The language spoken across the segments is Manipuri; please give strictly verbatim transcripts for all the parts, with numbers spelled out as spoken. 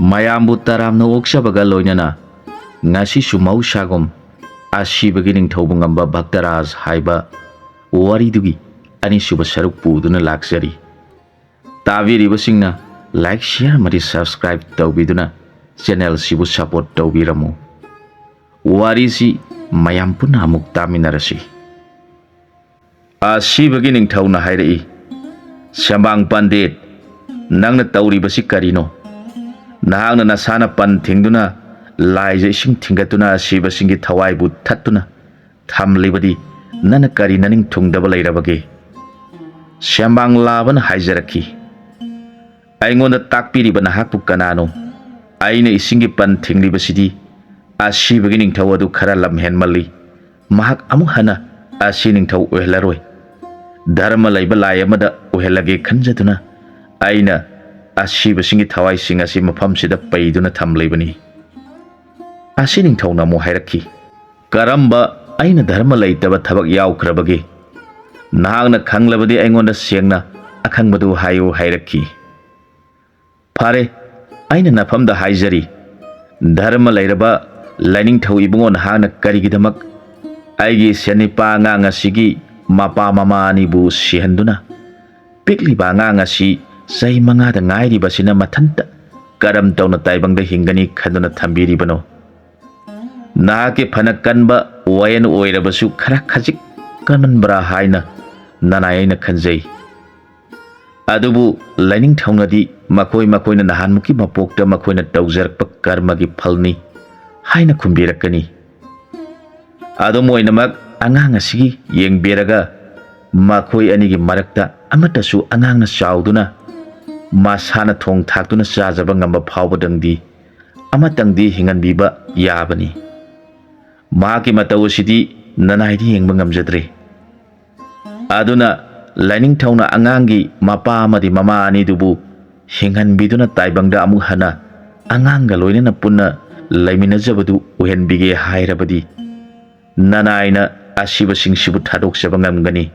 ꯃꯌꯥꯝꯕꯨ ꯇꯔꯥꯝꯅ ꯑꯣꯛꯆꯕꯒ ꯂꯣꯏꯅꯅ ꯉꯁꯤꯁꯨ ꯃꯍꯧꯁꯥꯒꯨꯝ ꯑꯁꯤꯕꯒꯤ ꯅꯤꯡꯊꯧꯕꯨ ꯉꯝꯕ ꯚꯛꯇꯔꯥꯖ ꯍꯥꯏꯕ ꯋꯥꯔꯤꯗꯨꯒꯤ ꯑꯅꯤꯁꯨꯕ ꯁꯔꯨꯛ ꯄꯨꯗꯨꯅ ꯂꯥꯛꯆꯔꯤ꯫ ꯇꯥꯕꯤꯔꯤꯕꯁꯤꯡꯅ like, share ꯑꯃꯗꯤ subscribe ꯇꯧꯕꯤꯗꯨꯅ channel ꯁꯤꯕꯨ support ꯇꯧꯕꯤꯔꯝꯃꯨ꯫ ꯋꯥꯔꯤꯁꯤ ꯃꯌꯥꯝ ꯄꯨꯟꯅ ꯑꯃꯨꯛ ꯇꯥꯃꯤꯟꯅꯔꯁꯤ꯫ ꯑꯁꯤꯕꯒꯤ ꯅꯤꯡꯊꯧꯅ ꯍꯥꯏꯔꯛꯏ, "ꯁꯦꯝꯕꯥꯡ ꯄꯟꯗꯤꯠ, ꯅꯪꯅ ꯇꯧꯔꯤꯕꯁꯤ ꯀꯔꯤꯅꯣ? ꯅꯍꯥꯛꯅ ꯅꯁꯥꯅ ꯄꯟ ꯊꯤꯡꯗꯨꯅ ꯂꯥꯏꯖ ꯏꯁꯤꯡ ꯊꯤꯡꯒꯠꯇꯨꯅ ꯑꯁꯤꯕꯁꯤꯡꯒꯤ ꯊꯋꯥꯏꯕꯨ ꯊꯠꯇꯨꯅ ꯊꯝꯂꯤꯕꯗꯤ ꯅꯪꯅ ꯀꯔꯤ ꯅꯅꯤꯡ ꯊꯨꯡꯗꯕ ꯂꯩꯔꯕꯒꯦ? ꯁꯦꯝꯕꯥꯡ ꯂꯥꯕꯅ ꯍꯥꯏꯖꯔꯛꯈꯤ, ꯑꯩꯉꯣꯟꯗ ꯇꯥꯛꯄꯤꯔꯤꯕ ꯅꯍꯥꯛꯄꯨ ꯀꯅꯥꯅꯣ? ꯑꯩꯅ ꯏꯁꯤꯡꯒꯤ ꯄꯟ ꯊꯤꯡꯂꯤꯕꯁꯤꯗꯤ ꯑꯁꯤꯕꯒꯤ ꯅꯤꯡꯊꯧ ꯑꯗꯨ ꯈꯔ ꯂꯝ ꯍꯦꯟꯃꯜꯂꯤ꯫ ꯃꯍꯥꯛ ꯑꯃꯨꯛ ꯍꯟꯅ ꯑꯁꯤ ꯅꯤꯡꯊꯧ ꯑꯣꯏꯍꯜꯂꯔꯣꯏ꯫ ꯙꯔꯃ ꯂꯩꯕ ꯂꯥꯏ ꯑꯃꯗ ꯑꯣꯏꯍꯜꯂꯒꯦ ꯈꯟꯖꯗꯨꯅ ꯑꯩꯅ ꯑꯁꯤꯕꯁꯤꯡꯒꯤ ꯊꯋꯥꯏꯁꯤꯡ ꯑꯁꯤ ꯃꯐꯝꯁꯤꯗ ꯄꯩꯗꯨꯅ ꯊꯝꯂꯤꯕꯅꯤ꯫" ꯑꯁꯤ ꯅꯤꯡꯊꯧꯅ ꯑꯃꯨꯛ ꯍꯥꯏꯔꯛꯈꯤ, "ꯀꯔꯝꯕ ꯑꯩꯅ ꯙꯔꯃ ꯂꯩꯇꯕ ꯊꯕꯛ ꯌꯥꯎꯈ꯭ꯔꯕꯒꯦ? ꯅꯍꯥꯛꯅ ꯈꯪꯂꯕꯗꯤ ꯑꯩꯉꯣꯟꯗ ꯁꯦꯡꯅ ꯑꯈꯪꯕꯗꯨ ꯍꯥꯏꯌꯨ" ꯍꯥꯏꯔꯛꯈꯤ꯫ "ꯐꯔꯦ, ꯑꯩꯅ ꯅꯐꯝꯗ ꯍꯥꯏꯖꯔꯤ꯫ ꯙꯔꯃ ꯂꯩꯔꯕ ꯂꯥꯏꯅꯤꯡꯊꯧ ꯏꯕꯨꯡꯉꯣ, ꯅꯍꯥꯛꯅ ꯀꯔꯤꯒꯤꯗꯃꯛ ꯑꯩꯒꯤ ꯁꯦꯟꯅꯤꯄꯥ ꯑꯉꯥꯡ ꯑꯁꯤꯒꯤ ꯃꯄꯥ ꯃꯃꯥ ꯑꯅꯤꯕꯨ ꯁꯤꯍꯟꯗꯨꯅ ꯄꯤꯛꯂꯤꯕ ꯑꯉꯥꯡ ꯑꯁꯤ ꯆꯍꯤ ꯃꯉꯥꯗ ꯉꯥꯏꯔꯤꯕꯁꯤꯅ ꯃꯊꯟꯇ ꯀꯔꯝ ꯇꯧꯅ ꯇꯥꯏꯕꯪꯗ ꯍꯤꯡꯒꯅꯤ ꯈꯟꯗꯨꯅ ꯊꯝꯕꯤꯔꯤꯕꯅꯣ? ꯅꯍꯥꯛꯀꯤ ꯐꯅ ꯀꯟꯕ ꯋꯥꯌꯦꯜ ꯑꯣꯏꯔꯕꯁꯨ ꯈꯔ ꯈꯖꯤꯛ ꯀꯟꯃꯟꯕ꯭ꯔꯥ ꯍꯥꯏꯅ ꯅꯅꯥꯏ ꯑꯩꯅ ꯈꯟꯖꯩ꯫ ꯑꯗꯨꯕꯨ ꯂꯥꯏꯅꯤꯡꯊꯧꯅꯗꯤ ꯃꯈꯣꯏ ꯃꯈꯣꯏꯅ ꯅꯍꯥꯟꯃꯨꯛꯀꯤ ꯃꯄꯣꯛꯇ ꯃꯈꯣꯏꯅ ꯇꯧꯖꯔꯛꯄ ꯀꯔꯃꯒꯤ ꯐꯜꯅꯤ ꯍꯥꯏꯅ ꯈꯨꯝꯕꯤꯔꯛꯀꯅꯤ꯫ ꯑꯗꯨꯝ ꯑꯣꯏꯅꯃꯛ, ꯑꯉꯥꯡ ꯑꯁꯤꯒꯤ ꯌꯦꯡꯕꯤꯔꯒ ꯃꯈꯣꯏ ꯑꯅꯤꯒꯤ ꯃꯔꯛꯇ ꯑꯃꯠꯇꯁꯨ ꯑꯉꯥꯡꯅ ꯆꯥꯎꯗꯨꯅ ꯃꯁꯥꯅ ꯊꯣꯡ ꯊꯥꯛꯇꯨꯅ ꯆꯥꯖꯕ ꯉꯝꯕ ꯐꯥꯎꯕꯗꯪꯗꯤ ꯑꯃꯇꯪꯗꯤ ꯍꯤꯡꯍꯟꯕꯤꯕ ꯌꯥꯕꯅꯤ꯫ ꯃꯍꯥꯛꯀꯤ ꯃꯇꯧ ꯑꯁꯤꯗꯤ ꯅꯅꯥꯏꯗꯤ ꯌꯦꯡꯕ ꯉꯝꯖꯗ꯭ꯔꯦ꯫ ꯑꯗꯨꯅ ꯂꯥꯏꯅꯤꯡꯊꯧꯅ ꯑꯉꯥꯡꯒꯤ ꯃꯄꯥ ꯑꯃꯗꯤ ꯃꯃꯥ ꯑꯅꯤꯗꯨꯕꯨ ꯍꯤꯡꯍꯟꯕꯤꯗꯨꯅ ꯇꯥꯏꯕꯪꯗ ꯑꯃꯨꯛ ꯍꯟꯅ ꯑꯉꯥꯡꯒ ꯂꯣꯏꯅꯅ ꯄꯨꯟꯅ ꯂꯩꯃꯤꯟꯅꯖꯕꯗꯨ ꯑꯣꯏꯍꯟꯕꯤꯒꯦ ꯍꯥꯏꯔꯕꯗꯤ ꯅꯅꯥꯏꯅ ꯑꯁꯤꯕꯁꯤꯡꯁꯤꯕꯨ ꯊꯥꯗꯣꯛꯆꯕ ꯉꯝꯒꯅꯤ,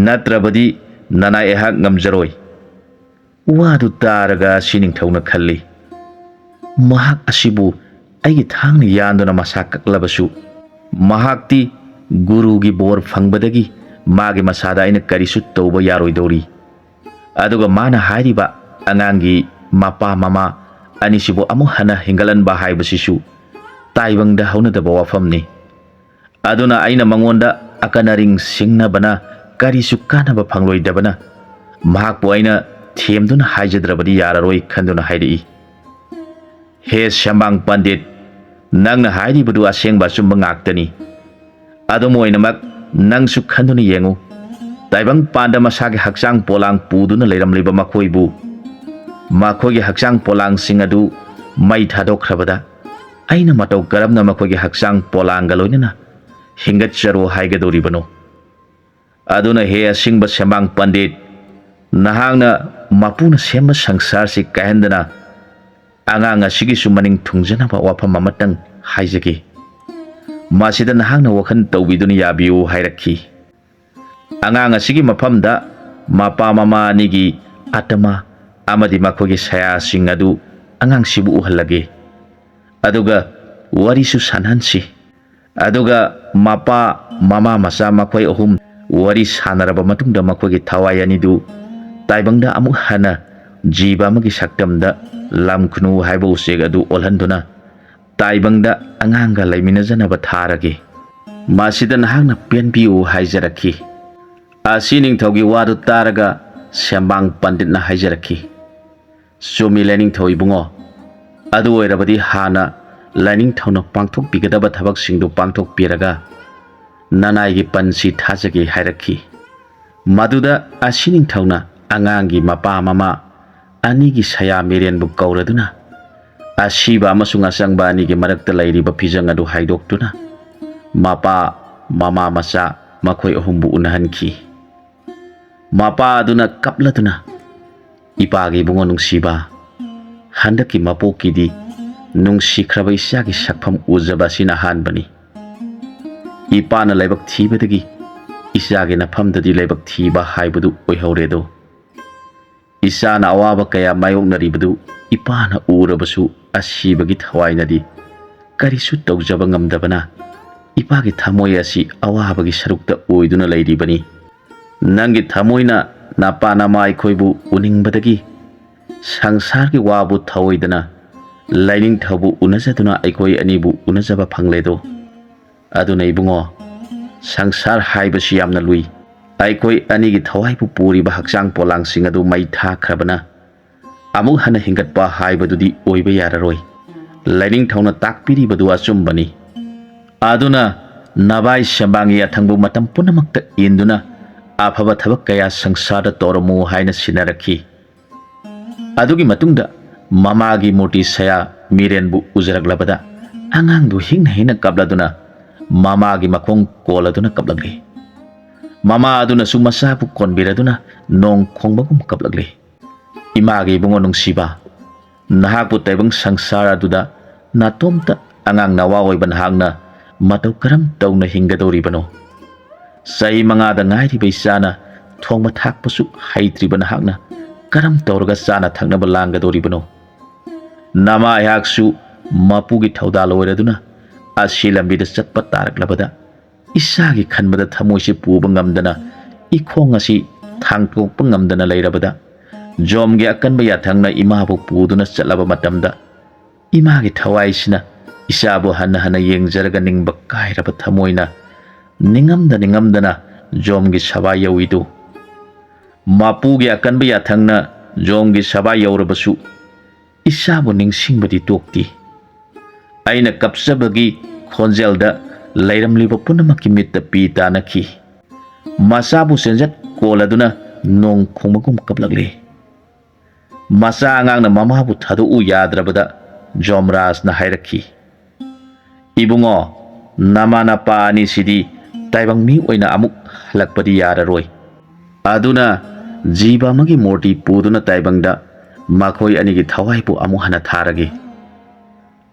ꯅꯠꯇ꯭ꯔꯕꯗꯤ ꯅꯅꯥꯏ ꯑꯩꯍꯥꯛ ꯉꯝꯖꯔꯣꯏ꯫" ꯋꯥꯗꯨ ꯇꯥꯔꯒ ꯑꯁꯤ ꯅꯤꯡꯊꯧꯅ ꯈꯜꯂꯤ, ꯃꯍꯥꯛ ꯑꯁꯤꯕꯨ ꯑꯩꯒꯤ ꯊꯥꯡꯅ ꯌꯥꯟꯗꯨꯅ ꯃꯁꯥ ꯀꯛꯂꯕꯁꯨ, ꯃꯍꯥꯛꯇꯤ ꯒꯨꯔꯨꯒꯤ ꯕꯣꯔ ꯐꯪꯕꯗꯒꯤ ꯃꯥꯒꯤ ꯃꯁꯥꯗ ꯑꯩꯅ ꯀꯔꯤꯁꯨ ꯇꯧꯕ ꯌꯥꯔꯣꯏꯗꯧꯔꯤ꯫ ꯑꯗꯨꯒ ꯃꯥꯅ ꯍꯥꯏꯔꯤꯕ ꯑꯉꯥꯡꯒꯤ ꯃꯄꯥ ꯃꯃꯥ ꯑꯅꯤꯁꯤꯕꯨ ꯑꯃꯨꯛ ꯍꯟꯅ ꯍꯤꯡꯒꯠꯍꯟꯕ ꯍꯥꯏꯕꯁꯤꯁꯨ ꯇꯥꯏꯕꯪꯗ ꯍꯧꯅꯗꯕ ꯋꯥꯐꯝꯅꯤ꯫ ꯑꯗꯨꯅ ꯑꯩꯅ ꯃꯉꯣꯟꯗ ꯑꯀꯟ ꯑꯔꯤꯡ ꯁꯤꯡꯅꯕꯅ ꯀꯔꯤꯁꯨ ꯀꯥꯟꯅꯕ ꯐꯪꯂꯣꯏꯗꯕꯅ, ꯃꯍꯥꯛꯄꯨ ꯑꯩꯅ ꯊꯦꯝꯗꯨꯅ ꯍꯥꯏꯖꯗ꯭ꯔꯕꯗꯤ ꯌꯥꯔꯔꯣꯏ ꯈꯟꯗꯨꯅ ꯍꯥꯏꯔꯛꯏ꯫ ꯍꯦ ꯁꯦꯝꯕꯥꯡ ꯄꯟꯗꯤꯠ, ꯅꯪꯅ ꯍꯥꯏꯔꯤꯕꯗꯨ ꯑꯁꯦꯡꯕ ꯑꯆꯨꯝꯕ ꯉꯥꯛꯇꯅꯤ꯫ ꯑꯗꯨꯝ ꯑꯣꯏꯅꯃꯛ, ꯅꯪꯁꯨ ꯈꯟꯗꯨꯅ ꯌꯦꯡꯉꯨ꯫ ꯇꯥꯏꯕꯪ ꯄꯥꯟꯗ ꯃꯁꯥꯒꯤ ꯍꯛꯆꯥꯡ ꯄꯣꯂꯥꯡ ꯄꯨꯗꯨꯅ ꯂꯩꯔꯝꯂꯤꯕ ꯃꯈꯣꯏꯕꯨ, ꯃꯈꯣꯏꯒꯤ ꯍꯛꯆꯥꯡ ꯄꯣꯂꯥꯡꯁꯤꯡ ꯑꯗꯨ ꯃꯩ ꯊꯥꯗꯣꯛꯈ꯭ꯔꯕꯗ, ꯑꯩꯅ ꯃꯇꯧ ꯀꯔꯝꯅ ꯃꯈꯣꯏꯒꯤ ꯍꯛꯆꯥꯡ ꯄꯣꯂꯥꯡꯒ ꯂꯣꯏꯅꯅ ꯍꯤꯡꯒꯠꯆꯔꯣ ꯍꯥꯏꯒꯗꯧꯔꯤꯕꯅꯣ? ꯑꯗꯨꯅ ꯍꯦ ꯑꯁꯤꯡꯕ ꯁꯦꯝꯕꯥꯡ ꯄꯟꯗꯤꯠ, ꯅꯍꯥꯛꯅ ꯃꯄꯨꯅ ꯁꯦꯝꯕ ꯁꯪꯁꯥꯔꯁꯤ ꯀꯥꯏꯍꯟꯗꯅ ꯑꯉꯥꯡ ꯑꯁꯤꯒꯤꯁꯨ ꯃꯅꯤꯡ ꯊꯨꯡꯖꯅꯕ ꯋꯥꯐꯝ ꯑꯃꯇꯪ ꯍꯥꯏꯖꯒꯦ꯫ ꯃꯁꯤꯗ ꯅꯍꯥꯛꯅ ꯋꯥꯈꯜ ꯇꯧꯕꯤꯗꯨꯅ ꯌꯥꯕꯤꯌꯨ ꯍꯥꯏꯔꯛꯈꯤ꯫ ꯑꯉꯥꯡ ꯑꯁꯤꯒꯤ ꯃꯐꯝꯗ ꯃꯄꯥ ꯃꯃꯥ ꯑꯅꯤꯒꯤ ꯑꯇꯃ ꯑꯃꯗꯤ ꯃꯈꯣꯏꯒꯤ ꯁꯌꯥꯁꯤꯡ ꯑꯗꯨ ꯑꯉꯥꯡꯁꯤꯕꯨ ꯎꯍꯜꯂꯒꯦ꯫ ꯑꯗꯨꯒ ꯋꯥꯔꯤꯁꯨ ꯁꯥꯟꯅꯍꯟꯁꯤ꯫ ꯑꯗꯨꯒ ꯃꯄꯥ ꯃꯃꯥ ꯃꯆꯥ ꯃꯈꯣꯏ ꯑꯍꯨꯝ ꯋꯥꯔꯤ ꯁꯥꯟꯅꯔꯕ ꯃꯇꯨꯡꯗ ꯃꯈꯣꯏꯒꯤ ꯊꯋꯥꯏ ꯑꯅꯤꯗꯨ ꯇꯥꯏꯕꯪꯗ ꯑꯃꯨꯛ ꯍꯟꯅ ꯖꯤꯕ ꯑꯃꯒꯤ ꯁꯛꯇꯝꯗ ꯂꯝꯈꯨꯅꯨ ꯍꯥꯏꯕ ꯎꯆꯦꯛ ꯑꯗꯨ ꯑꯣꯜꯍꯟꯗꯨꯅ ꯇꯥꯏꯕꯪꯗ ꯑꯉꯥꯡꯒ ꯂꯩꯃꯤꯟꯅꯖꯅꯕ ꯊꯥꯔꯒꯦ꯫ ꯃꯁꯤꯗ ꯅꯍꯥꯛꯅ ꯄꯦꯟꯕꯤꯌꯨ ꯍꯥꯏꯖꯔꯛꯈꯤ꯫ ꯑꯁꯤ ꯅꯤꯡꯊꯧꯒꯤ ꯋꯥꯗꯨ ꯇꯥꯔꯒ ꯁꯦꯝꯕꯥꯡ ꯄꯟꯗꯤꯠꯅ ꯍꯥꯏꯖꯔꯛꯈꯤ, "ꯆꯨꯝꯃꯤ ꯂꯥꯏꯅꯤꯡꯊꯧ ꯏꯕꯨꯡꯉꯣ꯫ ꯑꯗꯨ ꯑꯣꯏꯔꯕꯗꯤ ꯍꯥꯟꯅ ꯂꯥꯏꯅꯤꯡꯊꯧꯅ ꯄꯥꯡꯊꯣꯛꯄꯤꯒꯗꯕ ꯊꯕꯛꯁꯤꯡꯗꯨ ꯄꯥꯡꯊꯣꯛꯄꯤꯔꯒ ꯅꯅꯥꯏꯒꯤ ꯄꯟꯁꯤ ꯊꯥꯖꯒꯦ" ꯍꯥꯏꯔꯛꯈꯤ꯫ ꯃꯗꯨꯗ ꯑꯁꯤ ꯅꯤꯡꯊꯧꯅ ꯑꯉꯥꯡꯒꯤ ꯃꯄꯥ ꯃꯃꯥ ꯑꯅꯤꯒꯤ ꯁꯌꯥ ꯃꯤꯔꯦꯟꯕꯨ ꯀꯧꯔꯗꯨꯅ ꯑꯁꯤꯕ ꯑꯃꯁꯨꯡ ꯑꯆꯪꯕ ꯑꯅꯤꯒꯤ ꯃꯔꯛꯇ ꯂꯩꯔꯤꯕ ꯐꯤꯖꯪ ꯑꯗꯨ ꯍꯥꯏꯗꯣꯛꯇꯨꯅ ꯃꯄꯥ ꯃꯃꯥ ꯃꯆꯥ ꯃꯈꯣꯏ ꯑꯍꯨꯝꯕꯨ ꯎꯅꯍꯟꯈꯤ꯫ ꯃꯄꯥ ꯑꯗꯨꯅ ꯀꯞꯂꯗꯨꯅ, "ꯏꯄꯥꯒꯤ ꯏꯕꯨꯡꯉꯣ ꯅꯨꯡꯁꯤꯕ, ꯍꯟꯗꯛꯀꯤ ꯃꯄꯣꯛꯀꯤꯗꯤ ꯅꯨꯡꯁꯤꯈ꯭ꯔꯕ ꯏꯆꯥꯒꯤ ꯁꯛꯐꯝ ꯎꯖꯕ ꯑꯁꯤꯅ ꯑꯍꯥꯟꯕꯅꯤ꯫ ꯏꯄꯥꯅ ꯂꯥꯏꯕꯛ ꯊꯤꯕꯗꯒꯤ ꯏꯆꯥꯒꯤ ꯅꯐꯝꯗꯗꯤ ꯂꯥꯏꯕꯛ ꯊꯤꯕ ꯍꯥꯏꯕꯗꯨ ꯑꯣꯏꯍꯧꯔꯦꯗꯣ꯫ ꯏꯆꯥꯅ ꯑꯋꯥꯕ ꯀꯌꯥ ꯃꯥꯌꯣꯛꯅꯔꯤꯕꯗꯨ ꯏꯄꯥꯅ ꯎꯔꯕꯁꯨ ꯑꯁꯤꯕꯒꯤ ꯊꯋꯥꯏꯅꯗꯤ ꯀꯔꯤꯁꯨ ꯇꯧꯖꯕ ꯉꯝꯗꯕꯅ ꯏꯄꯥꯒꯤ ꯊꯃꯣꯏ ꯑꯁꯤ ꯑꯋꯥꯕꯒꯤ ꯁꯔꯨꯛꯇ ꯑꯣꯏꯗꯨꯅ ꯂꯩꯔꯤꯕꯅꯤ꯫ ꯅꯪꯒꯤ ꯊꯃꯣꯏꯅ ꯅꯄꯥ ꯅꯃꯥ ꯑꯩꯈꯣꯏꯕꯨ ꯎꯅꯤꯡꯕꯗꯒꯤ ꯁꯪꯁꯥꯔꯒꯤ ꯋꯥꯕꯨ ꯊꯧꯑꯣꯏꯗꯅ ꯂꯥꯏꯅꯤꯡꯊꯧꯕꯨ ꯎꯅꯖꯗꯨꯅ ꯑꯩꯈꯣꯏ ꯑꯅꯤꯕꯨ ꯎꯅꯖꯕ ꯐꯪꯂꯦꯗꯣ꯫ ꯑꯗꯨꯅ ꯏꯕꯨꯡꯉꯣ, ꯁꯪꯁꯥꯔ ꯍꯥꯏꯕꯁꯤ ꯌꯥꯝꯅ ꯂꯨꯏ꯫ ꯑꯩꯈꯣꯏ ꯑꯅꯤꯒꯤ ꯊꯋꯥꯏꯕꯨ ꯄꯨꯔꯤꯕ ꯍꯛꯆꯥꯡ ꯄꯣꯂꯥꯡꯁꯤꯡ ꯑꯗꯨ ꯃꯩ ꯊꯥꯈ꯭ꯔꯕꯅ ꯑꯃꯨꯛ ꯍꯟꯅ ꯍꯤꯡꯒꯠꯄ ꯍꯥꯏꯕꯗꯨꯗꯤ ꯑꯣꯏꯕ ꯌꯥꯔꯔꯣꯏ꯫ ꯂꯥꯏꯅꯤꯡꯊꯧꯅ ꯇꯥꯛꯄꯤꯔꯤꯕꯗꯨ ꯑꯆꯨꯝꯕꯅꯤ꯫ ꯑꯗꯨꯅ ꯅꯚꯥꯏ ꯁꯦꯝꯕꯥꯡꯒꯤ ꯌꯥꯊꯪꯕꯨ ꯃꯇꯝ ꯄꯨꯝꯅꯃꯛꯇ ꯏꯟꯗꯨꯅ ꯑꯐꯕ ꯊꯕꯛ ꯀꯌꯥ ꯁꯪꯁꯥꯔꯗ ꯇꯧꯔꯝꯃꯨ ꯍꯥꯏꯅ ꯁꯤꯟꯅꯔꯛꯈꯤ꯫ ꯑꯗꯨꯒꯤ ꯃꯇꯨꯡꯗ ꯃꯃꯥꯒꯤ ꯃꯨꯔꯇꯤ ꯁꯌꯥ ꯃꯤꯔꯦꯟꯕꯨ ꯎꯖꯔꯛꯂꯕꯗ ꯑꯉꯥꯡꯗꯨ ꯍꯤꯡꯅ ꯍꯤꯡꯅ ꯀꯞꯂꯗꯨꯅ ꯃꯃꯥꯒꯤ ꯃꯈꯣꯡ ꯀꯣꯜꯂꯗꯨꯅ ꯀꯞꯂꯛꯂꯤ꯫ ꯃꯃꯥ ꯑꯗꯨꯅꯁꯨ ꯃꯆꯥꯕꯨ ꯀꯣꯟꯕꯤꯔꯗꯨꯅ ꯅꯣꯡ ꯈꯣꯡꯕꯒꯨꯝ ꯀꯞꯂꯛꯂꯤ꯫ ꯏꯃꯥꯒꯤ ꯏꯕꯨꯡꯉꯣ ꯅꯨꯡꯁꯤꯕ, ꯅꯍꯥꯛꯄꯨ ꯇꯥꯏꯕꯪ ꯁꯪꯁꯥꯔ ꯑꯗꯨꯗ ꯅꯥꯇꯣꯝꯇ ꯑꯉꯥꯡ ꯅꯋꯥ ꯑꯣꯏꯕ ꯅꯍꯥꯛꯅ ꯃꯇꯧ ꯀꯔꯝ ꯇꯧꯅ ꯍꯤꯡꯒꯗꯧꯔꯤꯕꯅꯣ? ꯆꯍꯤ ꯃꯉꯥꯗ ꯉꯥꯏꯔꯤꯕ ꯏꯆꯥꯅ ꯊꯣꯡꯕ ꯊꯥꯛꯄꯁꯨ ꯍꯩꯇ꯭ꯔꯤꯕ ꯅꯍꯥꯛꯅ ꯀꯔꯝ ꯇꯧꯔꯒ ꯆꯥꯅ ꯊꯛꯅꯕ ꯂꯥꯡꯒꯗꯧꯔꯤꯕꯅꯣ? ꯅꯃꯥ ꯑꯩꯍꯥꯛꯁꯨ ꯃꯄꯨꯒꯤ ꯊꯧꯗꯥꯜ ꯑꯣꯏꯔꯗꯨꯅ ꯑꯁꯤ ꯂꯝꯕꯤꯗ ꯆꯠꯄ ꯇꯥꯔꯛꯂꯕꯗ ꯏꯁꯥꯒꯤ ꯈꯟꯕꯗ ꯊꯃꯣꯏꯁꯤ ꯄꯨꯕ ꯉꯝꯗꯅ ꯏꯈꯣꯡ ꯑꯁꯤ ꯊꯥꯡꯇꯣꯛꯄ ꯉꯝꯗꯅ ꯂꯩꯔꯕꯗ ꯖꯣꯝꯒꯤ ꯑꯀꯟꯕ ꯌꯥꯊꯪꯅ ꯏꯃꯥꯕꯨ ꯄꯨꯗꯨꯅ ꯆꯠꯂꯕ ꯃꯇꯝꯗ ꯏꯃꯥꯒꯤ ꯊꯋꯥꯏꯁꯤꯅ ꯏꯆꯥꯕꯨ ꯍꯟꯅ ꯍꯟꯅ ꯌꯦꯡꯖꯔꯒ ꯅꯤꯡꯕ ꯀꯥꯏꯔꯕ ꯊꯃꯣꯏꯅ ꯅꯤꯡꯉꯝꯗ ꯅꯤꯡꯉꯝꯗꯅ ꯖꯣꯝꯒꯤ ꯁꯕꯥ ꯌꯧꯏꯗꯨ꯫ ꯃꯄꯨꯒꯤ ꯑꯀꯟꯕ ꯌꯥꯊꯪꯅ ꯖꯣꯝꯒꯤ ꯁꯕꯥ ꯌꯧꯔꯕꯁꯨ ꯏꯁꯥꯕꯨ ꯅꯤꯡꯁꯤꯡꯕꯗꯤ ꯇꯣꯛꯇꯦ꯫ ꯑꯩꯅ ꯀꯞꯆꯕꯒꯤ ꯈꯣꯟꯖꯦꯜꯗ ꯂꯩꯔꯝꯂꯤꯕ ꯄꯨꯝꯅꯃꯛꯀꯤ ꯃꯤꯠꯇ ꯄꯤ ꯇꯥꯅꯈꯤ꯫ ꯃꯆꯥꯕꯨ ꯆꯦꯟꯖꯠ ꯀꯣꯜꯂꯗꯨꯅ ꯅꯣꯡ ꯈꯣꯡꯕꯒꯨꯝ ꯀꯞꯂꯛꯂꯦ꯫ ꯃꯆꯥ ꯑꯉꯥꯡꯅ ꯃꯃꯥꯕꯨ ꯊꯥꯗꯣꯛꯎ ꯌꯥꯗ꯭ꯔꯕꯗ ꯖꯣꯝꯔꯥꯖꯅ ꯍꯥꯏꯔꯛꯈꯤ, "ꯏꯕꯨꯡꯉꯣ, ꯅꯃꯥ ꯅꯄꯥ ꯑꯅꯤꯁꯤꯗꯤ ꯇꯥꯏꯕꯪ ꯃꯤ ꯑꯣꯏꯅ ꯑꯃꯨꯛ ꯍꯜꯂꯛꯄꯗꯤ ꯌꯥꯔꯔꯣꯏ꯫ ꯑꯗꯨꯅ ꯖꯤꯕ ꯑꯃꯒꯤ ꯃꯨꯔꯇꯤ ꯄꯨꯗꯨꯅ ꯇꯥꯏꯕꯪꯗ ꯃꯈꯣꯏ ꯑꯅꯤꯒꯤ ꯊꯋꯥꯏꯕꯨ ꯑꯃꯨꯛ ꯍꯟꯅ ꯊꯥꯔꯒꯦ꯫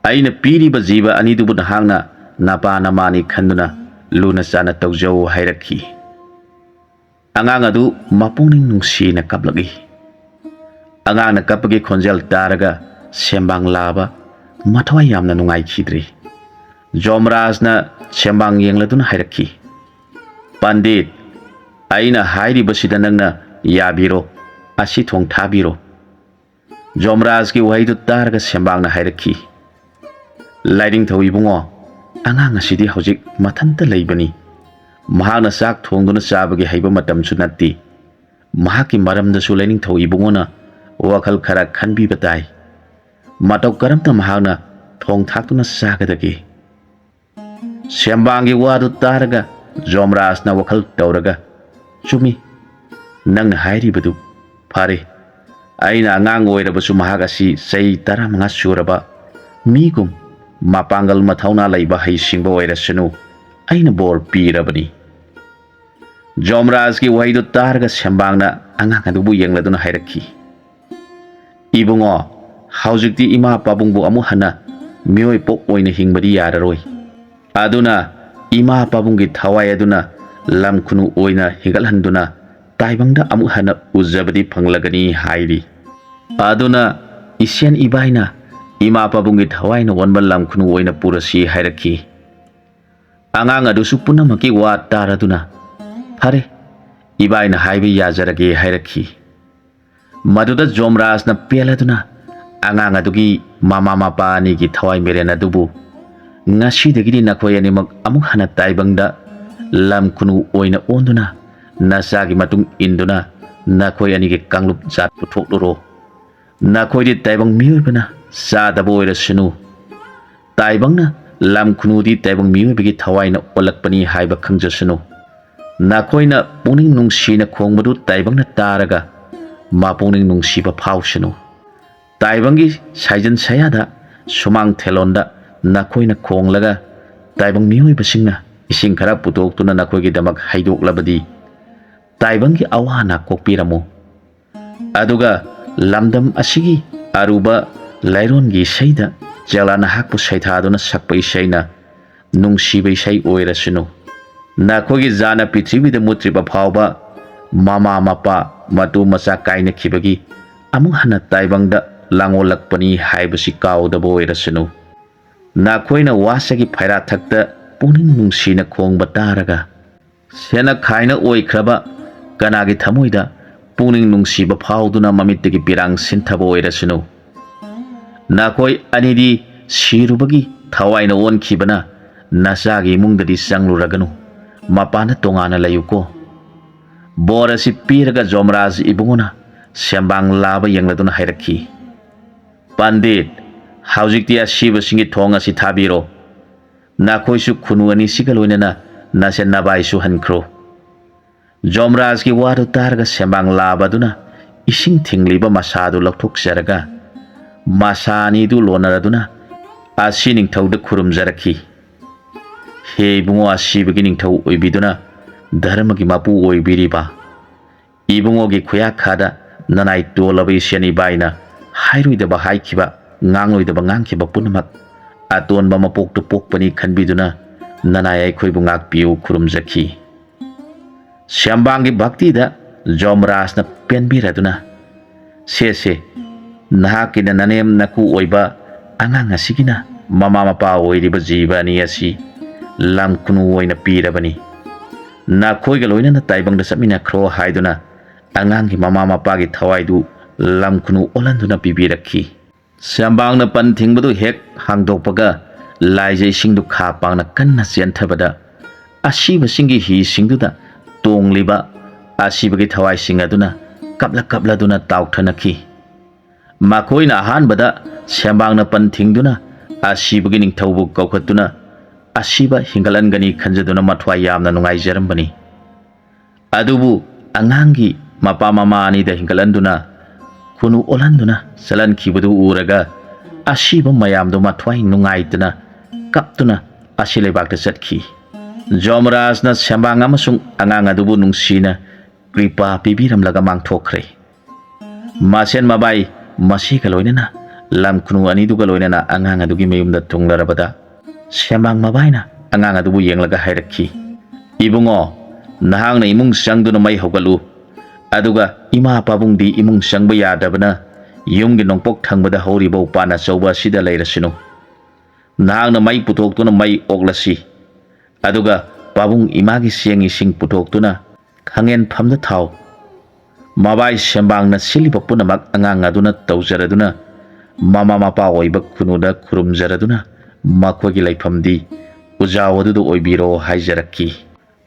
ꯑꯩꯅ ꯄꯤꯔꯤꯕ ꯖꯤꯕ ꯑꯅꯤꯗꯨꯕꯨ ꯅꯍꯥꯛꯅ ꯅꯄꯥ ꯅꯃꯥꯅꯤ ꯈꯟꯗꯨꯅ ꯂꯨꯅ ꯆꯥꯟꯅ ꯇꯧꯖꯧ" ꯍꯥꯏꯔꯛꯈꯤ꯫ ꯑꯉꯥꯡ ꯑꯗꯨ ꯃꯄꯨꯛꯅꯤꯡ ꯅꯨꯡꯁꯤꯅ ꯀꯞꯂꯛꯏ꯫ ꯑꯉꯥꯡꯅ ꯀꯞꯄꯒꯤ ꯈꯣꯟꯖꯦꯜ ꯇꯥꯔꯒ ꯁꯦꯝꯕꯥꯡ ꯂꯥꯕ ꯃꯊ꯭ꯋꯥꯏ ꯌꯥꯝꯅ ꯅꯨꯡꯉꯥꯏꯈꯤꯗ꯭ꯔꯦ꯫ ꯖꯣꯝꯔꯥꯖꯅ ꯁꯦꯝꯕꯥꯡ ꯌꯦꯡꯂꯗꯨꯅ ꯍꯥꯏꯔꯛꯈꯤ, "ꯄꯟꯗꯤꯠ, ꯑꯩꯅ ꯍꯥꯏꯔꯤꯕꯁꯤꯗ ꯅꯪꯅ ꯌꯥꯕꯤꯔꯣ, ꯑꯁꯤ ꯊꯣꯡ ꯊꯥꯕꯤꯔꯣ꯫" ꯖꯣꯝꯔꯥꯖꯀꯤ ꯋꯥꯍꯩꯗꯨ ꯇꯥꯔꯒ ꯁꯦꯝꯕꯥꯡꯅ ꯍꯥꯏꯔꯛꯈꯤ, "ꯂꯥꯏꯅꯤꯡꯊꯧ ꯏꯕꯨꯡꯉꯣ, ꯑꯉꯥꯡ ꯑꯁꯤꯗꯤ ꯍꯧꯖꯤꯛ ꯃꯊꯟꯇ ꯂꯩꯕꯅꯤ꯫ ꯃꯍꯥꯛꯅ ꯆꯥꯛ ꯊꯣꯡꯗꯨꯅ ꯆꯥꯕꯒꯤ ꯍꯩꯕ ꯃꯇꯝꯁꯨ ꯅꯠꯇꯦ꯫ ꯃꯍꯥꯛꯀꯤ ꯃꯔꯝꯗꯁꯨ ꯂꯥꯏꯅꯤꯡꯊꯧ ꯏꯕꯨꯡꯉꯣꯅ ꯋꯥꯈꯜ ꯈꯔ ꯈꯟꯕꯤꯕ ꯇꯥꯏ꯫ ꯃꯇꯧ ꯀꯔꯝꯅ ꯃꯍꯥꯛꯅ ꯊꯣꯡ ꯊꯥꯛꯇꯨꯅ ꯆꯥꯒꯗꯒꯦ?" ꯁꯦꯝꯕꯥꯡꯒꯤ ꯋꯥꯗꯨ ꯇꯥꯔꯒ ꯖꯣꯝꯔꯥꯖꯅ ꯋꯥꯈꯜ ꯇꯧꯔꯒ, "ꯆꯨꯝꯃꯤ, ꯅꯪꯅ ꯍꯥꯏꯔꯤꯕꯗꯨ ꯐꯔꯦ꯫ ꯑꯩꯅ ꯑꯉꯥꯡ ꯑꯣꯏꯔꯕꯁꯨ ꯃꯍꯥꯛ ꯑꯁꯤ ꯆꯍꯤ ꯇꯔꯥꯃꯉꯥ ꯁꯨꯔꯕ ꯃꯤꯒꯨꯝ ꯃꯄꯥꯡꯒꯜ ꯃꯊꯧꯅꯥ ꯂꯩꯕ ꯍꯩꯁꯤꯡꯕ ꯑꯣꯏꯔꯁꯅꯨ, ꯑꯩꯅ ꯕꯣꯔ ꯄꯤꯔꯕꯅꯤ꯫" ꯖꯣꯝꯔꯥꯖꯀꯤ ꯋꯥꯍꯩꯗꯨ ꯇꯥꯔꯒ ꯁꯦꯝꯕꯥꯡꯅ ꯑꯉꯥꯡ ꯑꯗꯨꯕꯨ ꯌꯦꯡꯂꯗꯨꯅ ꯍꯥꯏꯔꯛꯈꯤ, "ꯏꯕꯨꯡꯉꯣ, ꯍꯧꯖꯤꯛꯇꯤ ꯏꯃꯥ ꯄꯥꯕꯨꯡꯕꯨ ꯑꯃꯨꯛ ꯍꯟꯅ ꯃꯤꯑꯣꯏ ꯄꯣꯛ ꯑꯣꯏꯅ ꯍꯤꯡꯕꯗꯤ ꯌꯥꯔꯔꯣꯏ꯫ ꯑꯗꯨꯅ ꯏꯃꯥ ꯄꯥꯕꯨꯡꯒꯤ ꯊꯋꯥꯏ ꯑꯗꯨꯅ ꯂꯝ ꯈꯨꯅꯨ ꯑꯣꯏꯅ ꯍꯤꯡꯒꯠꯍꯟꯗꯨꯅ ꯇꯥꯏꯕꯪꯗ ꯑꯃꯨꯛ ꯍꯟꯅ ꯎꯖꯕꯗꯤ ꯐꯪꯂꯒꯅꯤ ꯍꯥꯏꯔꯤ꯫ ꯑꯗꯨꯅ ꯏꯁꯦꯟ ꯏꯕꯥꯏꯅ ꯏꯃꯥ ꯄꯥꯕꯨꯡꯒꯤ ꯊꯋꯥꯏꯅ ꯑꯣꯟꯕ ꯂꯝ ꯈꯨꯅꯨ ꯑꯣꯏꯅ ꯄꯨꯔꯁꯤ ꯍꯥꯏꯔꯛꯈꯤ꯫" ꯑꯉꯥꯡ ꯑꯗꯨꯁꯨ ꯄꯨꯝꯅꯃꯛꯀꯤ ꯋꯥ ꯇꯥꯔꯗꯨꯅ, "ꯐꯔꯦ, ꯏꯕꯥꯏꯅ ꯍꯥꯏꯕ ꯌꯥꯖꯔꯒꯦ" ꯍꯥꯏꯔꯛꯈꯤ꯫ ꯃꯗꯨꯗ ꯖꯣꯝꯔꯥꯖꯅ ꯄꯦꯜꯂꯗꯨꯅ ꯑꯉꯥꯡ ꯑꯗꯨꯒꯤ ꯃꯃꯥ ꯃꯄꯥ ꯑꯅꯤꯒꯤ ꯊꯋꯥꯏ ꯃꯤꯔꯦꯟ ꯑꯗꯨꯕꯨ, "ꯉꯁꯤꯗꯒꯤꯗꯤ ꯅꯈꯣꯏ ꯑꯅꯤꯃꯛ ꯑꯃꯨꯛ ꯍꯟꯅ ꯇꯥꯏꯕꯪꯗ ꯂꯝ ꯈꯨꯅꯨ ꯑꯣꯏꯅ ꯑꯣꯟꯗꯨꯅ ꯅꯆꯥꯒꯤ ꯃꯇꯨꯡ ꯏꯟꯗꯨꯅ ꯅꯈꯣꯏ ꯑꯅꯤꯒꯤ ꯀꯥꯡꯂꯨꯞ ꯖꯥꯠ ꯄꯨꯊꯣꯛꯂꯨꯔꯣ꯫ ꯅꯈꯣꯏꯗꯤ ꯇꯥꯏꯕꯪ ꯃꯤꯑꯣꯏꯕꯅ ꯆꯥꯗꯕ ꯑꯣꯏꯔꯁꯅꯨ꯫ ꯇꯥꯏꯕꯪꯅ ꯂꯝ ꯈꯨꯅꯨꯗꯤ ꯇꯥꯏꯕꯪ ꯃꯤꯑꯣꯏꯕꯒꯤ ꯊꯋꯥꯏꯅ ꯑꯣꯜꯂꯛꯄꯅꯤ ꯍꯥꯏꯕ ꯈꯪꯖꯁꯅꯨ꯫ ꯅꯈꯣꯏꯅ ꯄꯨꯛꯅꯤꯡ ꯅꯨꯡꯁꯤꯅ ꯈꯣꯡꯕꯗꯨ ꯇꯥꯏꯕꯪꯅ ꯇꯥꯔꯒ ꯃꯄꯨꯛꯅꯤꯡ ꯅꯨꯡꯁꯤꯕ ꯐꯥꯎꯁꯅꯨ꯫ ꯇꯥꯏꯕꯪꯒꯤ ꯁꯥꯏꯖꯟ ꯁꯌꯥꯗ ꯁꯨꯃꯥꯡ ꯊꯦꯂꯣꯟꯗ ꯅꯈꯣꯏꯅ ꯈꯣꯡꯂꯒ ꯇꯥꯏꯕꯪ ꯃꯤꯑꯣꯏꯕꯁꯤꯡꯅ ꯏꯁꯤꯡ ꯈꯔ ꯄꯨꯊꯣꯛꯇꯨꯅ ꯅꯈꯣꯏꯒꯤꯗꯃꯛ ꯍꯩꯗꯣꯛꯂꯕꯗꯤ ꯇꯥꯏꯕꯪꯒꯤ ꯑꯋꯥ ꯑꯅꯥ ꯀꯣꯛꯄꯤꯔꯝꯃꯨ꯫" ꯑꯗꯨꯒ ꯂꯝꯗꯝ ꯑꯁꯤꯒꯤ ꯑꯔꯨꯕ ꯂꯥꯏꯔꯣꯟꯒꯤ ꯏꯁꯩꯗ ꯆꯦꯂꯥ ꯅꯍꯥꯛꯄꯨ ꯁꯩꯊꯥꯗꯨꯅ ꯁꯛꯄ ꯏꯁꯩꯅ ꯅꯨꯡꯁꯤꯕ ꯏꯁꯩ ꯑꯣꯏꯔꯁꯅꯨ꯫ ꯅꯈꯣꯏꯒꯤ ꯖꯥꯅ ꯄ꯭ꯔꯤꯊꯤꯕꯤꯗ ꯃꯨꯠꯇ꯭ꯔꯤꯕ ꯐꯥꯎꯕ ꯃꯃꯥ ꯃꯄꯥ ꯃꯇꯨ ꯃꯆꯥ ꯀꯥꯏꯅꯈꯤꯕꯒꯤ ꯑꯃꯨꯛ ꯍꯟꯅ ꯇꯥꯏꯕꯪꯗ ꯂꯥꯡꯑꯣꯜꯂꯛꯄꯅꯤ ꯍꯥꯏꯕꯁꯤ ꯀꯥꯎꯗꯕ ꯑꯣꯏꯔꯁꯅꯨ꯫ ꯅꯈꯣꯏꯅ ꯋꯥꯁꯥꯒꯤ ꯐꯩꯔꯥꯊꯛꯇ ꯄꯨꯛꯅꯤꯡ ꯅꯨꯡꯁꯤꯅ ꯈꯣꯡꯕ ꯇꯥꯔꯒ, ꯁꯦꯟꯅ ꯈꯥꯏꯅ ꯑꯣꯏꯈ꯭ꯔꯕ ꯀꯅꯥꯒꯤ ꯊꯃꯣꯏꯗ ꯄꯨꯛꯅꯤꯡ ꯅꯨꯡꯁꯤꯕ ꯐꯥꯎꯗꯨꯅ ꯃꯃꯤꯠꯇꯒꯤ ꯄꯤꯔꯥꯡ ꯁꯤꯟꯊꯕ ꯑꯣꯏꯔꯁꯅꯨ꯫ ꯅꯈꯣꯏ ꯑꯅꯤꯗꯤ ꯁꯤꯔꯨꯕꯒꯤ ꯊꯋꯥꯏꯅ ꯑꯣꯟꯈꯤꯕꯅ ꯅꯆꯥꯒꯤ ꯏꯃꯨꯡꯗꯗꯤ ꯆꯪꯂꯨꯔꯒꯅꯨ, ꯃꯄꯥꯟꯗ ꯇꯣꯉꯥꯟꯅ ꯂꯩꯌꯨꯀꯣ꯫ ꯕꯣꯔ ꯑꯁꯤ ꯄꯤꯔꯒ ꯖꯣꯃꯔꯥꯖ ꯏꯕꯨꯡꯉꯣꯅ ꯁꯦꯝꯕꯥꯡ ꯂꯥꯕ ꯌꯦꯡꯂꯗꯨꯅ ꯍꯥꯏꯔꯛꯈꯤ, "ꯄꯟꯗꯤꯠ, ꯍꯧꯖꯤꯛꯇꯤ ꯑꯁꯤꯕꯁꯤꯡꯒꯤ ꯊꯣꯡ ꯑꯁꯤ ꯊꯥꯕꯤꯔꯣ꯫ ꯅꯈꯣꯏꯁꯨ ꯈꯨꯅꯨ ꯑꯅꯤꯁꯤꯒ ꯂꯣꯏꯅꯅ ꯅꯆꯟ ꯅꯕꯥꯏꯁꯨ ꯍꯟꯈ꯭ꯔꯣ"꯫ ꯖꯣꯃꯔꯥꯖꯀꯤ ꯋꯥꯗꯨ ꯇꯥꯔꯒ ꯁꯦꯝꯕꯥꯡ ꯂꯥꯕ ꯑꯗꯨꯅ ꯏꯁꯤꯡ ꯊꯤꯡꯂꯤꯕ ꯃꯁꯥꯗꯨ ꯂꯧꯊꯣꯛꯆꯔꯒ ꯃꯁꯥ ꯑꯅꯤꯗꯨ ꯂꯣꯟꯅꯔꯗꯨꯅ ꯑꯁꯤ ꯅꯤꯡꯊꯧꯗ ꯈꯨꯔꯨꯝꯖꯔꯛꯈꯤ꯫ "ꯍꯦ ꯏꯕꯨꯡꯉꯣ, ꯑꯁꯤꯕꯒꯤ ꯅꯤꯡꯊꯧ ꯑꯣꯏꯕꯤꯗꯨꯅ ꯙꯔꯃꯒꯤ ꯃꯄꯨ ꯑꯣꯏꯕꯤꯔꯤꯕ ꯏꯕꯨꯡꯉꯣꯒꯤ ꯈꯨꯌꯥꯈꯥꯗ ꯅꯅꯥꯏ ꯇꯣꯜꯂꯕ ꯏꯁꯦꯟ ꯏꯕꯥꯏꯅ ꯍꯥꯏꯔꯣꯏꯗꯕ ꯍꯥꯏꯈꯤꯕ, ꯉꯥꯡꯂꯣꯏꯗꯕ ꯉꯥꯡꯈꯤꯕ ꯄꯨꯝꯅꯃꯛ ꯑꯇꯣꯟꯕ ꯃꯄꯣꯛꯇꯨ ꯄꯣꯛꯄꯅꯤ ꯈꯟꯕꯤꯗꯨꯅ ꯅꯅꯥꯏ ꯑꯩꯈꯣꯏꯕꯨ ꯉꯥꯛꯄꯤꯌꯨ" ꯈꯨꯔꯨꯝꯖꯈꯤ꯫ ꯁꯦꯝꯕꯥꯡꯒꯤ ꯚꯛꯇꯤꯗ ꯖꯣꯃꯔꯥꯖꯅ ꯄꯦꯟꯕꯤꯔꯗꯨꯅ, "ꯁꯦ ꯁꯦ, ꯅꯍꯥꯛꯀꯤꯅ ꯅꯅꯦꯝ ꯅꯀꯨ ꯑꯣꯏꯕ ꯑꯉꯥꯡ ꯑꯁꯤꯒꯤꯅ ꯃꯃꯥ ꯃꯄꯥ ꯑꯣꯏꯔꯤꯕ ꯖꯤꯕ ꯑꯅꯤ ꯑꯁꯤ ꯂꯝ ꯈꯨꯅꯨ ꯑꯣꯏꯅ ꯄꯤꯔꯕꯅꯤ꯫ ꯅꯈꯣꯏꯒ ꯂꯣꯏꯅꯅ ꯇꯥꯏꯕꯪꯗ ꯆꯠꯃꯤꯟꯅꯈ꯭ꯔꯣ" ꯍꯥꯏꯗꯨꯅ ꯑꯉꯥꯡꯒꯤ ꯃꯃꯥ ꯃꯄꯥꯒꯤ ꯊꯋꯥꯏꯗꯨ ꯂꯝ ꯈꯨꯅꯨ ꯑꯣꯜꯍꯟꯗꯨꯅ ꯄꯤꯕꯤꯔꯛꯈꯤ꯫ ꯁꯦꯝꯕꯥꯡꯅ ꯄꯟ ꯊꯤꯡꯕꯗꯨ ꯍꯦꯛ ꯍꯥꯡꯗꯣꯛꯄꯒ ꯂꯥꯏꯖ ꯏꯁꯤꯡꯗꯨ ꯈꯥ ꯄꯥꯡꯅ ꯀꯟꯅ ꯆꯦꯟꯊꯕꯗ ꯑꯁꯤꯕꯁꯤꯡꯒꯤ ꯍꯤꯁꯤꯡꯗꯨꯗ ꯇꯣꯡꯂꯤꯕ ꯑꯁꯤꯕꯒꯤ ꯊꯋꯥꯏꯁꯤꯡ ꯑꯗꯨꯅ ꯀꯞꯂ ꯀꯞꯂꯗꯨꯅ ꯇꯥꯎꯊꯅꯈꯤ꯫ ꯃꯈꯣꯏꯅ ꯑꯍꯥꯟꯕꯗ ꯁꯦꯝꯕꯥꯡꯅ ꯄꯟ ꯊꯤꯡꯗꯨꯅ ꯑꯁꯤꯕꯒꯤ ꯅꯤꯡꯊꯧꯕꯨ ꯀꯧꯈꯠꯇꯨꯅ ꯑꯁꯤꯕ ꯍꯤꯡꯒꯠꯍꯟꯒꯅꯤ ꯈꯟꯖꯗꯨꯅ ꯃꯊ꯭ꯋꯥꯏ ꯌꯥꯝꯅ ꯅꯨꯡꯉꯥꯏꯖꯔꯝꯕꯅꯤ꯫ ꯑꯗꯨꯕꯨ ꯑꯉꯥꯡꯒꯤ ꯃꯄꯥ ꯃꯃꯥ ꯑꯅꯤꯗ ꯍꯤꯡꯒꯠꯍꯟꯗꯨꯅ ꯈꯨꯅꯨ ꯑꯣꯜꯍꯟꯗꯨꯅ ꯆꯠꯍꯟꯈꯤꯕꯗꯨ ꯎꯔꯒ ꯑꯁꯤꯕ ꯃꯌꯥꯝꯗꯨ ꯃꯊ꯭ꯋꯥꯏ ꯅꯨꯡꯉꯥꯏꯇꯅ ꯀꯞꯇꯨꯅ ꯑꯁꯤ ꯂꯩꯕꯥꯛꯇ ꯆꯠꯈꯤ꯫ ꯖꯣꯃꯔꯥꯖꯅ ꯁꯦꯝꯕꯥꯡ ꯑꯃꯁꯨꯡ ꯑꯉꯥꯡ ꯑꯗꯨꯕꯨ ꯅꯨꯡꯁꯤꯅ ꯀ꯭ꯔꯤꯄꯥ ꯄꯤꯕꯤꯔꯝꯂꯒ ꯃꯥꯡꯊꯣꯛꯈ꯭ꯔꯦ꯫ ꯃꯁꯦꯟ ꯃꯕꯥꯏ ꯃꯁꯤꯒ ꯂꯣꯏꯅꯅ ꯂꯝ ꯈꯨꯅꯨ ꯑꯅꯤꯗꯨꯒ ꯂꯣꯏꯅꯅ ꯑꯉꯥꯡ ꯑꯗꯨꯒꯤ ꯃꯌꯨꯝꯗ ꯊꯨꯡꯂꯔꯕꯗ ꯁꯦꯝꯕꯥꯡ ꯃꯕꯥꯏꯅ ꯑꯉꯥꯡ ꯑꯗꯨꯕꯨ ꯌꯦꯡꯂꯒ ꯍꯥꯏꯔꯛꯈꯤ, "ꯏꯕꯨꯡꯉꯣ, ꯅꯍꯥꯛꯅ ꯏꯃꯨꯡ ꯆꯪꯗꯨꯅ ꯃꯩ ꯍꯧꯒꯠꯂꯨ꯫ ꯑꯗꯨꯒ ꯏꯃꯥ ꯄꯥꯕꯨꯡꯗꯤ ꯏꯃꯨꯡ ꯆꯪꯕ ꯌꯥꯗꯕꯅ ꯌꯨꯝꯒꯤ ꯅꯣꯡꯄꯣꯛ ꯊꯪꯕꯗ ꯍꯧꯔꯤꯕ ꯎꯄꯥꯟ ꯑꯆꯧꯕ ꯑꯁꯤꯗ ꯂꯩꯔꯁꯅꯨ꯫ ꯅꯍꯥꯛꯅ ꯃꯩ ꯄꯨꯊꯣꯛꯇꯨꯅ ꯃꯩ ꯑꯣꯛꯂꯁꯤ, ꯑꯗꯨꯒ ꯄꯥꯕꯨꯡ ꯏꯃꯥꯒꯤ ꯆꯦꯡ ꯏꯁꯤꯡ ꯄꯨꯊꯣꯛꯇꯨꯅ ꯈꯥꯡꯉꯦꯟꯐꯝꯗ ꯊꯥꯎ꯫ ꯃꯕꯥꯏ ꯁꯦꯝꯕꯥꯡꯅ ꯁꯤꯜꯂꯤꯕ ꯄꯨꯝꯅꯃꯛ ꯑꯉꯥꯡ ꯑꯗꯨꯅ ꯇꯧꯖꯔꯗꯨꯅ, ꯃꯃꯥ ꯃꯄꯥ ꯑꯣꯏꯕ ꯈꯨꯅꯨꯗ ꯈꯨꯔꯨꯝꯖꯔꯗꯨꯅ, ꯃꯈꯣꯏꯒꯤ ꯂꯩꯐꯝꯗꯤ ꯎꯖꯥꯎ ꯑꯗꯨꯗ ꯑꯣꯏꯕꯤꯔꯣ ꯍꯥꯏꯖꯔꯛꯈꯤ꯫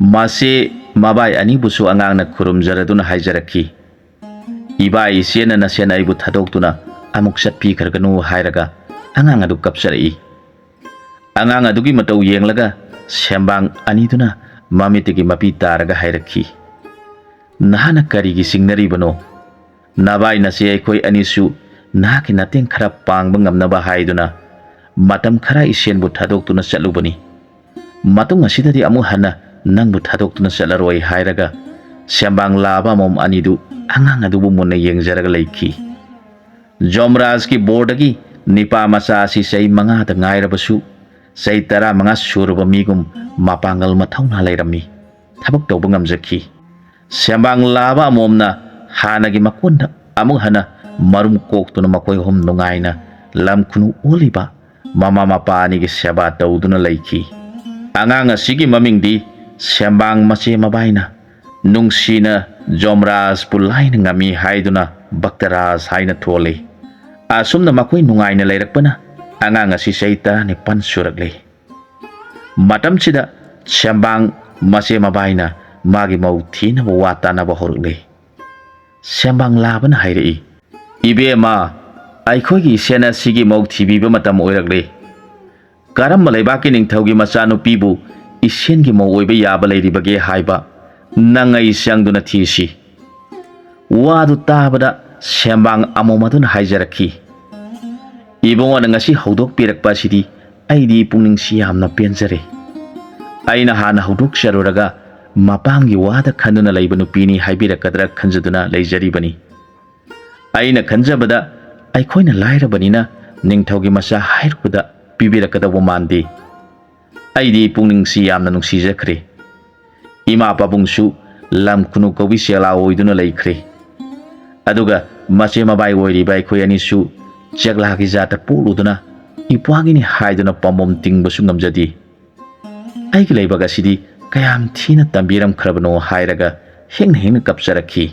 ꯃꯁꯤ ꯃꯕꯥꯏ ꯑꯅꯤꯕꯨꯁꯨ ꯑꯉꯥꯡꯅ ꯈꯨꯔꯨꯝꯖꯔꯗꯨꯅ ꯍꯥꯏꯖꯔꯛꯈꯤ, "ꯏꯕꯥ ꯏꯆꯦꯅ ꯅꯁꯦꯟ ꯑꯩꯕꯨ ꯊꯥꯗꯣꯛꯇꯨꯅ ꯑꯃꯨꯛ ꯆꯠꯄꯤꯈ꯭ꯔꯒꯅꯨ" ꯍꯥꯏꯔꯒ ꯑꯉꯥꯡ ꯑꯗꯨ ꯀꯞꯆꯔꯛꯏ꯫ ꯑꯉꯥꯡ ꯑꯗꯨꯒꯤ ꯃꯇꯧ ꯌꯦꯡꯂꯒ ꯁꯦꯝꯕꯥꯡ ꯑꯅꯤꯗꯨꯅ ꯃꯃꯤꯠꯇꯒꯤ ꯃꯄꯤ ꯇꯥꯔꯒ ꯍꯥꯏꯔꯛꯈꯤ, "ꯅꯍꯥꯛꯅ ꯀꯔꯤꯒꯤ ꯆꯤꯡꯅꯔꯤꯕꯅꯣ? ꯅꯕꯥꯏ ꯅꯆꯦ ꯑꯩꯈꯣꯏ ꯑꯅꯤꯁꯨ ꯅꯍꯥꯛꯀꯤ ꯃꯇꯦꯡ ꯈꯔ ꯄꯥꯡꯕ ꯉꯝꯅꯕ ꯍꯥꯏꯗꯨꯅ ꯃꯇꯝ ꯈꯔ ꯏꯆꯦꯟꯕꯨ ꯊꯥꯗꯣꯛꯇꯨꯅ ꯆꯠꯂꯨꯕꯅꯤ꯫ ꯃꯇꯨꯡ ꯑꯁꯤꯗꯗꯤ ꯑꯃꯨꯛ ꯍꯟꯅ ꯅꯪꯕꯨ ꯊꯥꯗꯣꯛꯇꯨꯅ ꯆꯠꯂꯔꯣꯏ" ꯍꯥꯏꯔꯒ ꯁꯦꯝꯕꯥꯡ ꯂꯥꯕ ꯑꯃꯣꯝ ꯑꯅꯤꯗꯨ ꯑꯉꯥꯡ ꯑꯗꯨꯕꯨ ꯃꯨꯟꯅ ꯌꯦꯡꯖꯔꯒ ꯂꯩꯈꯤ꯫ ꯖꯣꯝꯔꯥꯖꯀꯤ ꯕꯣꯔꯗꯒꯤ ꯅꯤꯄꯥ ꯃꯆꯥ ꯑꯁꯤ ꯆꯍꯤ ꯃꯉꯥꯗ ꯉꯥꯏꯔꯕꯁꯨ ꯆꯍꯤ ꯇꯔꯥꯃꯉꯥ ꯁꯨꯔꯕ ꯃꯤꯒꯨꯝ ꯃꯄꯥꯡꯒꯜ ꯃꯊꯧꯅꯥ ꯂꯩꯔꯝꯃꯤ꯫ ꯊꯕꯛ ꯇꯧꯕ ꯉꯝꯖꯈꯤ꯫ ꯁꯦꯝꯕꯥꯡ ꯂꯥꯕ ꯑꯃꯣꯝꯅ ꯍꯥꯟꯅꯒꯤ ꯃꯀꯣꯟꯗ ꯑꯃꯨꯛ ꯍꯟꯅ ꯃꯔꯨꯝ ꯀꯣꯛꯇꯨꯅ ꯃꯈꯣꯏ ꯑꯍꯨꯝ ꯅꯨꯡꯉꯥꯏꯅ ꯂꯝ ꯈꯨꯅꯨ ꯑꯣꯜꯂꯤꯕ ꯃꯃꯥ ꯃꯄꯥ ꯑꯅꯤꯒꯤ ꯁꯦꯕꯥ ꯇꯧꯗꯨꯅ ꯂꯩꯈꯤ꯫ ꯑꯉꯥꯡ ꯑꯁꯤꯒꯤ ꯃꯃꯤꯡꯗꯤ ꯁꯦꯝꯕꯥꯡ ꯃꯆꯦ ꯃꯕꯥꯏꯅ ꯅꯨꯡꯁꯤꯅ ꯖꯣꯝꯔꯥꯖꯄꯨ ꯂꯥꯏꯅ ꯉꯝꯃꯤ ꯍꯥꯏꯗꯨꯅ ꯚꯛꯇꯔꯥꯖ ꯍꯥꯏꯅ ꯊꯣꯜꯂꯤ꯫ ꯑꯁꯨꯝꯅ ꯃꯈꯣꯏ ꯅꯨꯡꯉꯥꯏꯅ ꯂꯩꯔꯛꯄꯅ ꯑꯉꯥꯡ ꯑꯁꯤ ꯆꯍꯤ ꯇꯔꯥꯅꯤꯄꯥꯟ ꯁꯨꯔꯛꯂꯤ꯫ ꯃꯇꯝꯁꯤꯗ ꯁꯦꯝꯕꯥꯡ ꯃꯆꯦ ꯃꯕꯥꯏꯅ ꯃꯥꯒꯤ ꯃꯧ ꯊꯤꯅꯕ ꯋꯥ ꯇꯥꯅꯕ ꯍꯧꯔꯛꯂꯤ꯫ ꯁꯦꯝꯕꯥꯡ ꯂꯥꯕꯅ ꯍꯥꯏꯔꯛꯏ, "ꯏꯕꯦꯝꯃ, ꯑꯩꯈꯣꯏꯒꯤ ꯏꯆꯦꯅ ꯁꯤꯒꯤ ꯃꯧ ꯊꯤꯕꯤꯕ ꯃꯇꯝ ꯑꯣꯏꯔꯛꯂꯤ꯫ ꯀꯔꯝꯕ ꯂꯩꯕꯥꯛꯀꯤ ꯅꯤꯡꯊꯧꯒꯤ ꯃꯆꯥꯅꯨꯄꯤꯕꯨ ꯏꯆꯦꯟꯒꯤ ꯃꯧ ꯑꯣꯏꯕ ꯌꯥꯕ ꯂꯩꯔꯤꯕꯒꯦ ꯍꯥꯏꯕ ꯅꯪ ꯑꯩ ꯆꯪꯗꯨꯅ ꯊꯤꯁꯤ"꯫ ꯋꯥꯗꯨ ꯇꯥꯕꯗ ꯁꯦꯝꯕꯥꯡ ꯑꯃꯣꯝ ꯑꯗꯨꯅ ꯍꯥꯏꯖꯔꯛꯈꯤ, "ꯏꯕꯨꯡꯉꯣꯅ ꯉꯁꯤ ꯍꯧꯗꯣꯛꯄꯤꯔꯛꯄ ꯑꯁꯤꯗꯤ ꯑꯩꯗꯤ ꯄꯨꯛꯅꯤꯡꯁꯤ ꯌꯥꯝꯅ ꯄꯦꯟꯖꯔꯦ꯫ ꯑꯩꯅ ꯍꯥꯟꯅ ꯍꯧꯗꯣꯛꯆꯔꯨꯔꯒ ꯃꯄꯥꯝꯒꯤ ꯋꯥꯗ ꯈꯟꯗꯨꯅ ꯂꯩꯕ ꯅꯨꯄꯤꯅꯤ ꯍꯥꯏꯕꯤꯔꯛꯀꯗ꯭ꯔꯥ ꯈꯟꯖꯗꯨꯅ ꯂꯩꯖꯔꯤꯕꯅꯤ꯫ ꯑꯩꯅ ꯈꯟꯖꯕꯗ ꯑꯩꯈꯣꯏꯅ ꯂꯥꯏꯔꯕꯅꯤꯅ ꯅꯤꯡꯊꯧꯒꯤ ꯃꯆꯥ ꯍꯥꯏꯔꯨꯕꯗ ꯄꯤꯕꯤꯔꯛꯀꯗꯧꯕ ꯃꯥꯟꯗꯦ꯫ ꯑꯩꯗꯤ ꯄꯨꯛꯅꯤꯡꯁꯤ ꯌꯥꯝꯅ ꯅꯨꯡꯁꯤꯖꯈ꯭ꯔꯦ꯫ ꯏꯃꯥ ꯄꯥꯕꯨꯡꯁꯨ ꯂꯝ ꯈꯨꯅꯨ ꯀꯧꯕꯤ ꯆꯦꯂꯥ ꯑꯣꯏꯗꯨꯅ ꯂꯩꯈ꯭ꯔꯦ꯫ ꯑꯗꯨꯒ ꯃꯆꯦ ꯃꯕꯥꯏ ꯑꯣꯏꯔꯤꯕ ꯑꯩꯈꯣꯏ ꯑꯅꯤꯁꯨ ꯆꯦꯛꯂꯥꯒꯤ ꯖꯥꯠꯇ ꯄꯣꯛꯂꯨꯗꯨꯅ ꯏꯄ꯭ꯋꯥꯒꯤꯅꯤ ꯍꯥꯏꯗꯨꯅ ꯄꯥꯝꯕꯣꯝ ꯇꯤꯡꯕꯁꯨ ꯉꯝꯖꯗꯦ꯫ ꯑꯩꯒꯤ ꯂꯥꯏꯕꯛ ꯑꯁꯤꯗꯤ ꯀꯌꯥꯝ ꯊꯤꯅ ꯇꯝꯕꯤꯔꯝꯈ꯭ꯔꯕꯅꯣ ꯍꯥꯏꯔꯒ ꯍꯦꯡꯅ ꯍꯦꯡꯅ ꯀꯞꯆꯔꯛꯈꯤ꯫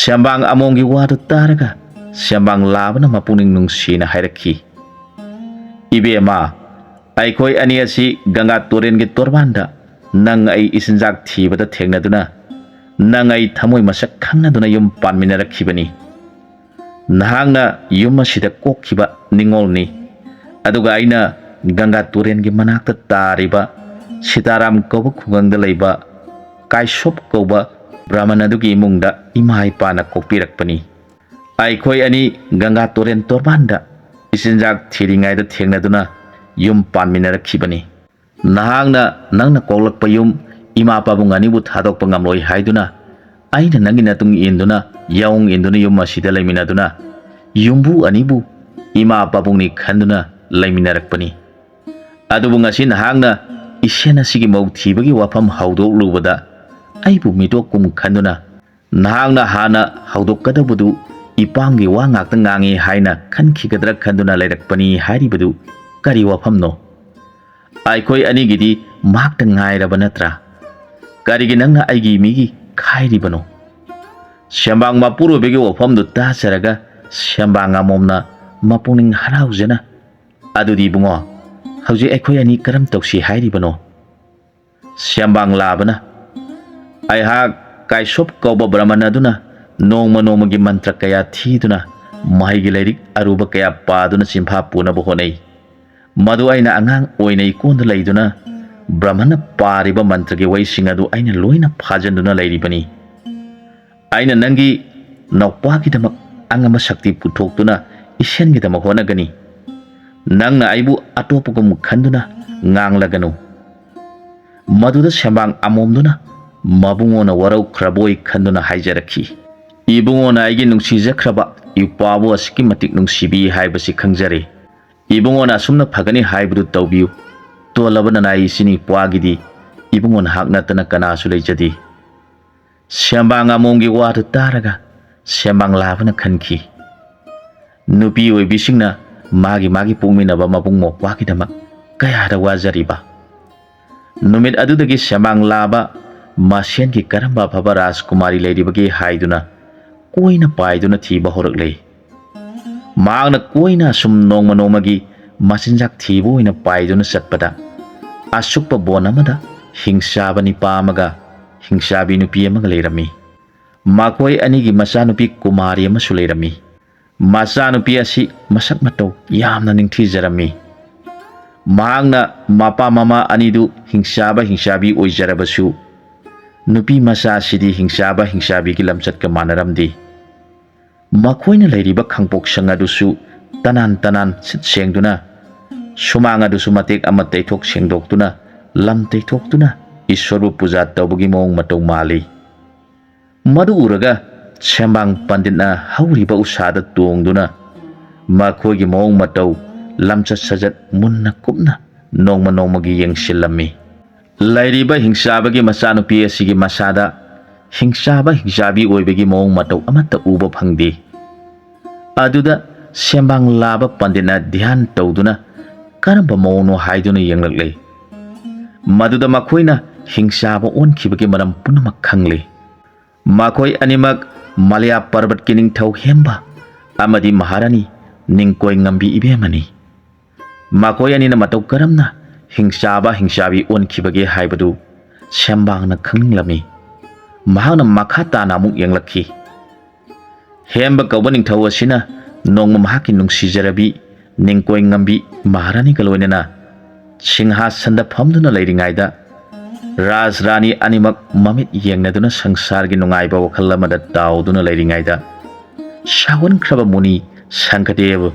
ꯁꯦꯝꯕꯥꯡ ꯑꯃꯣꯝꯒꯤ ꯋꯥꯗꯨ ꯇꯥꯔꯒ ꯁꯦꯝꯕꯥꯡ ꯂꯥꯕꯅ ꯃꯄꯨꯛꯅꯤꯡ ꯅꯨꯡꯁꯤꯅ ꯍꯥꯏꯔꯛꯈꯤ, "ꯏꯕꯦꯝꯃ, ꯑꯩꯈꯣꯏ ꯑꯅꯤ ꯑꯁꯤ ꯒꯪꯒꯥ ꯇꯨꯔꯦꯜꯒꯤ ꯇꯣꯔꯕꯥꯟꯗ ꯅꯪ ꯑꯩ ꯏꯆꯤꯟꯖꯥꯛ ꯊꯤꯕꯗ ꯊꯦꯡꯅꯗꯨꯅ ꯅꯪ ꯑꯩ ꯊꯃꯣꯏ ꯃꯁꯛ ꯈꯪꯅꯗꯨꯅ ꯌꯨꯝ ꯄꯥꯟꯃꯤꯟꯅꯔꯛꯈꯤꯕꯅꯤ꯫ ꯅꯍꯥꯛꯅ ꯌꯨꯝ ꯑꯁꯤꯗ ꯀꯣꯛꯈꯤꯕ ꯅꯤꯡꯉꯣꯜꯅꯤ꯫ ꯑꯗꯨꯒ ꯑꯩꯅ ꯒꯪꯒꯥ ꯇꯨꯔꯦꯜꯒꯤ ꯃꯅꯥꯛꯇ ꯇꯥꯔꯤꯕ ꯁꯤꯇꯥꯔꯥꯝ ꯀꯧꯕ ꯈꯨꯡꯒꯪꯗ ꯂꯩꯕ ꯀꯥꯏꯁꯣꯞ ꯀꯧꯕ ꯕ꯭ꯔꯥꯍꯃꯟ ꯑꯗꯨꯒꯤ ꯏꯃꯨꯡꯗ ꯏꯃꯥ ꯏꯄꯥꯅ ꯀꯣꯛꯄꯤꯔꯛꯄꯅꯤ꯫ ꯑꯩꯈꯣꯏ ꯑꯅꯤ ꯒꯪꯒꯥ ꯇꯨꯔꯦꯜ ꯇꯣꯔꯕꯥꯟꯗ ꯏꯆꯤꯟꯖꯥꯛ ꯊꯤꯔꯤꯉꯩꯗ ꯊꯦꯡꯅꯗꯨꯅ ꯌꯨꯝ ꯄꯥꯟꯃꯤꯟꯅꯔꯛꯈꯤꯕꯅꯤ꯫ ꯅꯍꯥꯛꯅ ꯅꯪꯅ ꯀꯣꯛꯂꯛꯄ ꯌꯨꯝ ꯏꯃꯥ ꯄꯥꯕꯨꯡ ꯑꯅꯤꯕꯨ ꯊꯥꯗꯣꯛꯄ ꯉꯝꯂꯣꯏ ꯍꯥꯏꯗꯨꯅ ꯑꯩꯅ ꯅꯪꯒꯤ ꯅꯇꯨꯡ ꯏꯟꯗꯨꯅ ꯌꯥꯑꯣꯡ ꯏꯟꯗꯨꯅ ꯌꯨꯝ ꯑꯁꯤꯗ ꯂꯩꯃꯤꯟꯅꯗꯨꯅ ꯌꯨꯝꯕꯨ ꯑꯅꯤꯕꯨ ꯏꯃꯥ ꯄꯥꯕꯨꯡꯅꯤ ꯈꯟꯗꯨꯅ ꯂꯩꯃꯤꯟꯅꯔꯛꯄꯅꯤ꯫ ꯑꯗꯨꯕꯨ ꯉꯁꯤ ꯅꯍꯥꯛꯅ ꯏꯁꯦꯟ ꯑꯁꯤꯒꯤ ꯃꯧ ꯊꯤꯕꯒꯤ ꯋꯥꯐꯝ ꯍꯧꯗꯣꯛꯂꯨꯕꯗ ꯑꯩꯕꯨ ꯃꯤꯇꯣꯛ ꯀꯨꯝ ꯈꯟꯗꯨꯅ ꯅꯍꯥꯛꯅ ꯍꯥꯟꯅ ꯍꯧꯗꯣꯛꯀꯗꯧꯕꯗꯨ ꯏꯄꯥꯝꯒꯤ ꯋꯥ ꯉꯥꯛꯇ ꯉꯥꯡꯉꯤ ꯍꯥꯏꯅ ꯈꯟꯈꯤꯒꯗ꯭ꯔꯥ ꯈꯟꯗꯨꯅ ꯂꯩꯔꯛꯄꯅꯤ ꯍꯥꯏꯔꯤꯕꯗꯨ ꯀꯔꯤ ꯋꯥꯐꯝꯅꯣ? ꯑꯩꯈꯣꯏ ꯑꯅꯤꯒꯤꯗꯤ ꯃꯍꯥꯛꯇ ꯉꯥꯏꯔꯕ ꯅꯠꯇ꯭ꯔꯥ? ꯀꯔꯤꯒꯤ ꯅꯪꯅ ꯑꯩꯒꯤ ꯃꯤꯒꯤ ꯈꯥꯏꯔꯤꯕꯅꯣ?" ꯁꯦꯝꯕꯥꯡ ꯃꯄꯨꯔꯣꯏꯕꯒꯤ ꯋꯥꯐꯝꯗꯨ ꯇꯥꯖꯔꯒ ꯁꯦꯝꯕꯥꯡ ꯑꯃꯣꯝꯅ ꯃꯄꯨꯛꯅꯤꯡ ꯍꯔꯥꯎꯖꯅ, "ꯑꯗꯨꯗꯤ ꯏꯕꯨꯡꯉꯣ, ꯍꯧꯖꯤꯛ ꯑꯩꯈꯣꯏ ꯑꯅꯤ ꯀꯔꯝ ꯇꯧꯁꯤ ꯍꯥꯏꯔꯤꯕꯅꯣ?" ꯁꯦꯝꯕꯥꯡ ꯂꯥꯕꯅ, "ꯑꯩꯍꯥꯛ ꯀꯥꯏꯁꯣꯞ ꯀꯧꯕ ꯕ꯭ꯔꯥꯍꯃꯟ ꯑꯗꯨꯅ ꯅꯣꯡꯃ ꯅꯣꯡꯃꯒꯤ ꯃꯟꯇ꯭ꯔ ꯀꯌꯥ ꯊꯤꯗꯨꯅ ꯃꯍꯩꯒꯤ ꯂꯥꯏꯔꯤꯛ ꯑꯔꯨꯕ ꯀꯌꯥ ꯄꯥꯗꯨꯅ ꯆꯤꯟꯐꯥ ꯄꯨꯅꯕ ꯍꯣꯠꯅꯩ꯫ ꯃꯗꯨ ꯑꯩꯅ ꯑꯉꯥꯡ ꯑꯣꯏꯅ ꯏꯀꯣꯟꯗ ꯂꯩꯗꯨꯅ ꯕ꯭ꯔꯥꯍꯃꯟꯅ ꯄꯥꯔꯤꯕ ꯃꯟꯇ꯭ꯔꯒꯤ ꯋꯥꯍꯩꯁꯤꯡ ꯑꯗꯨ ꯑꯩꯅ ꯂꯣꯏꯅ ꯐꯥꯖꯤꯟꯗꯨꯅ ꯂꯩꯔꯤꯕꯅꯤ꯫ ꯑꯩꯅ ꯅꯪꯒꯤ ꯅꯧꯄꯥꯒꯤꯗꯃꯛ ꯑꯉꯝꯕ ꯁꯛꯇꯤ ꯄꯨꯊꯣꯛꯇꯨꯅ ꯏꯁꯦꯟꯒꯤꯗꯃꯛ ꯍꯣꯠꯅꯒꯅꯤ꯫ ꯅꯪꯅ ꯑꯩꯕꯨ ꯑꯇꯣꯞꯄꯒꯨꯝ ꯈꯟꯗꯨꯅ ꯉꯥꯡꯂꯒꯅꯨ꯫" ꯃꯗꯨꯗ ꯁꯦꯝꯕꯥꯡ ꯑꯃꯣꯝꯗꯨꯅ ꯃꯕꯨꯡꯉꯣꯅ ꯋꯥꯔꯧꯈ꯭ꯔꯕꯣꯏ ꯈꯟꯗꯨꯅ ꯍꯥꯏꯖꯔꯛꯈꯤ, "ꯏꯕꯨꯡꯉꯣꯅ ꯑꯩꯒꯤ ꯅꯨꯡꯁꯤꯖꯈ꯭ꯔꯕ ꯏꯄ꯭ꯋꯥꯕꯨ ꯑꯁꯨꯛꯀꯤ ꯃꯇꯤꯛ ꯅꯨꯡꯁꯤꯕꯤ ꯍꯥꯏꯕꯁꯤ ꯈꯪꯖꯔꯦ꯫ ꯏꯕꯨꯡꯉꯣꯅ ꯑꯁꯨꯝꯅ ꯐꯒꯅꯤ ꯍꯥꯏꯕꯗꯨ ꯇꯧꯕꯤꯌꯨ꯫ ꯇꯣꯜꯂꯕ ꯅꯅꯥꯏ ꯏꯆꯤꯟ ꯏꯄ꯭ꯋꯥꯒꯤꯗꯤ ꯏꯕꯨꯡꯉꯣ ꯅꯍꯥꯛ ꯅꯠꯇꯅ ꯀꯅꯥꯁꯨ ꯂꯩꯖꯗꯦ꯫" ꯁꯦꯝꯕꯥꯡ ꯑꯃꯣꯝꯒꯤ ꯋꯥꯗꯨ ꯇꯥꯔꯒ ꯁꯦꯝꯕꯥꯡ ꯂꯥꯕꯅ ꯈꯟꯈꯤ, ꯅꯨꯄꯤ ꯑꯣꯏꯕꯤꯁꯤꯡꯅ ꯃꯥꯒꯤ ꯃꯥꯒꯤ ꯄꯣꯛꯃꯤꯟꯅꯕ ꯃꯕꯨꯡ ꯃꯧꯄ꯭ꯋꯥꯒꯤꯗꯃꯛ ꯀꯌꯥꯗ ꯋꯥꯖꯔꯤꯕ꯫ ꯅꯨꯃꯤꯠ ꯑꯗꯨꯗꯒꯤ ꯁꯦꯝꯕꯥꯡ ꯂꯥꯕ ꯃꯁꯦꯟꯒꯤ ꯀꯔꯝꯕ ꯑꯐꯕ ꯔꯥꯖꯀꯨꯃꯥꯔꯤ ꯂꯩꯔꯤꯕꯒꯦ ꯍꯥꯏꯗꯨꯅ ꯀꯣꯏꯅ ꯄꯥꯏꯗꯨꯅ ꯊꯤꯕ ꯍꯧꯔꯛꯂꯦ꯫ ꯃꯍꯥꯛꯅ ꯀꯣꯏꯅ ꯑꯁꯨꯝ ꯅꯣꯡꯃ ꯅꯣꯡꯃꯒꯤ ꯃꯆꯤꯟꯖꯥꯛ ꯊꯤꯕ ꯑꯣꯏꯅ ꯄꯥꯏꯗꯨꯅ ꯆꯠꯄꯗ, ꯑꯁꯨꯛꯄ ꯕꯣꯟ ꯑꯃꯗ ꯍꯤꯡꯆꯥꯕ ꯅꯤꯄꯥ ꯑꯃꯒ ꯍꯤꯡꯆꯥꯕꯤ ꯅꯨꯄꯤ ꯑꯃꯒ ꯂꯩꯔꯝꯃꯤ꯫ ꯃꯈꯣꯏ ꯑꯅꯤꯒꯤ ꯃꯆꯥꯅꯨꯄꯤ ꯀꯨꯃꯥꯔꯤ ꯑꯃꯁꯨ ꯂꯩꯔꯝꯃꯤ꯫ ꯃꯆꯥꯅꯨꯄꯤ ꯑꯁꯤ ꯃꯁꯛ ꯃꯇꯧ ꯌꯥꯝꯅ ꯅꯤꯡꯊꯤꯖꯔꯝꯃꯤ꯫ ꯃꯍꯥꯛꯅ ꯃꯄꯥ ꯃꯃꯥ ꯑꯅꯤꯗꯨ ꯍꯤꯡꯆꯥꯕ ꯍꯤꯡꯆꯥꯕꯤ ꯑꯣꯏꯖꯔꯕꯁꯨ, ꯅꯨꯄꯤ ꯃꯆꯥ ꯑꯁꯤꯗꯤ ꯍꯤꯡꯆꯥꯕ ꯍꯤꯡꯆꯥꯕꯤꯒꯤ ꯂꯝꯆꯠꯀ ꯃꯥꯟꯅꯔꯝꯗꯦ꯫ ꯃꯈꯣꯏꯅ ꯂꯩꯔꯤꯕ ꯈꯥꯡꯄꯣꯛꯁꯪ ꯑꯗꯨꯁꯨ ꯇꯅꯥꯟ ꯇꯅꯥꯟ ꯁꯤꯠ ꯁꯦꯡꯗꯨꯅ, ꯁꯨꯃꯥꯡ ꯑꯗꯨꯁꯨ ꯃꯇꯦꯛ ꯑꯃ ꯇꯩꯊꯣꯛ ꯁꯦꯡꯗꯣꯛꯇꯨꯅ, ꯂꯝ ꯇꯩꯊꯣꯛꯇꯨꯅ ꯏꯁꯣꯔꯕꯨ ꯄꯨꯖꯥ ꯇꯧꯕꯒꯤ ꯃꯑꯣꯡ ꯃꯇꯧ ꯃꯥꯜꯂꯤ꯫ ꯃꯗꯨ ꯎꯔꯒ ꯁꯦꯝꯕꯥꯡ ꯄꯟꯗꯤꯠꯅ ꯍꯧꯔꯤꯕ ꯎꯁꯥꯗ ꯇꯣꯡꯗꯨꯅ ꯃꯈꯣꯏꯒꯤ ꯃꯑꯣꯡ ꯃꯇꯧ, ꯂꯝꯆꯠ ꯁꯥꯖꯠ ꯃꯨꯟꯅ ꯀꯨꯞꯅ ꯅꯣꯡꯃ ꯅꯣꯡꯃꯒꯤ ꯌꯦꯡꯁꯤꯜꯂꯝꯃꯤ꯫ ꯂꯩꯔꯤꯕ ꯍꯤꯡꯆꯥꯕꯒꯤ ꯃꯆꯥꯅꯨꯄꯤ ꯑꯁꯤꯒꯤ ꯃꯁꯥꯗ ꯍꯤꯡꯆꯥꯕ ꯍꯤꯡꯆꯥꯕꯤ ꯑꯣꯏꯕꯒꯤ ꯃꯑꯣꯡ ꯃꯇꯧ ꯑꯃꯠꯇ ꯎꯕ ꯐꯪꯗꯦ꯫ ꯑꯗꯨꯗ ꯁꯦꯝꯕꯥꯡ ꯂꯥꯕ ꯄꯟꯗꯤꯠꯅ ꯙ꯭ꯌꯥꯟ ꯇꯧꯗꯨꯅ ꯀꯔꯝꯕ ꯃꯑꯣꯡꯅꯣ ꯍꯥꯏꯗꯨꯅ ꯌꯦꯡꯂꯛꯂꯦ꯫ ꯃꯗꯨꯗ ꯃꯈꯣꯏꯅ ꯍꯤꯡꯆꯥꯕ ꯑꯣꯟꯈꯤꯕꯒꯤ ꯃꯔꯝ ꯄꯨꯝꯅꯃꯛ ꯈꯪꯂꯦ꯫ ꯃꯈꯣꯏ ꯑꯅꯤꯃꯛ ꯃꯂꯌꯥ ꯄꯔꯕꯠꯀꯤ ꯅꯤꯡꯊꯧ ꯍꯦꯝꯕ ꯑꯃꯗꯤ ꯃꯍꯥꯔꯥꯅꯤ ꯅꯤꯡꯀꯣꯏ ꯉꯝꯕꯤ ꯏꯕꯦꯝꯃꯅꯤ꯫ ꯃꯈꯣꯏ ꯑꯅꯤꯅ ꯃꯇꯧ ꯀꯔꯝꯅ ꯍꯤꯡꯆꯥꯕ ꯍꯤꯡꯆꯥꯕꯤ ꯑꯣꯟꯈꯤꯕꯒꯦ ꯍꯥꯏꯕꯗꯨ ꯁꯦꯝꯕꯥꯡꯅ ꯈꯪꯅꯤꯡꯂꯝꯃꯤ꯫ ꯃꯍꯥꯛꯅ ꯃꯈꯥ ꯇꯥꯅ ꯑꯃꯨꯛ ꯌꯦꯡꯂꯛꯈꯤ꯫ ꯍꯦꯝꯕ ꯀꯧꯕ ꯅꯤꯡꯊꯧ ꯑꯁꯤꯅ ꯅꯣꯡꯃ ꯃꯍꯥꯛꯀꯤ ꯅꯨꯡꯁꯤꯖꯔꯕꯤ ꯅꯤꯡꯀꯣꯏ ꯉꯝꯕꯤ ꯃꯍꯥꯔꯥꯅꯤꯒ ꯂꯣꯏꯅꯅ ꯁꯤꯡꯍꯥꯁꯟꯗ ꯐꯝꯗꯨꯅ ꯂꯩꯔꯤꯉꯩꯗ, ꯔꯥꯖ ꯔꯥꯅꯤ ꯑꯅꯤꯃꯛ ꯃꯃꯤꯠ ꯌꯦꯡꯅꯗꯨꯅ ꯁꯪꯁꯥꯔꯒꯤ ꯅꯨꯡꯉꯥꯏꯕ ꯋꯥꯈꯜ ꯑꯃꯗ ꯇꯥꯎꯗꯨꯅ ꯂꯩꯔꯤꯉꯩꯗ, ꯁꯥꯎꯒꯟꯈ꯭ꯔꯕ ꯃꯨꯅꯤ ꯁꯪꯒꯗꯦꯕ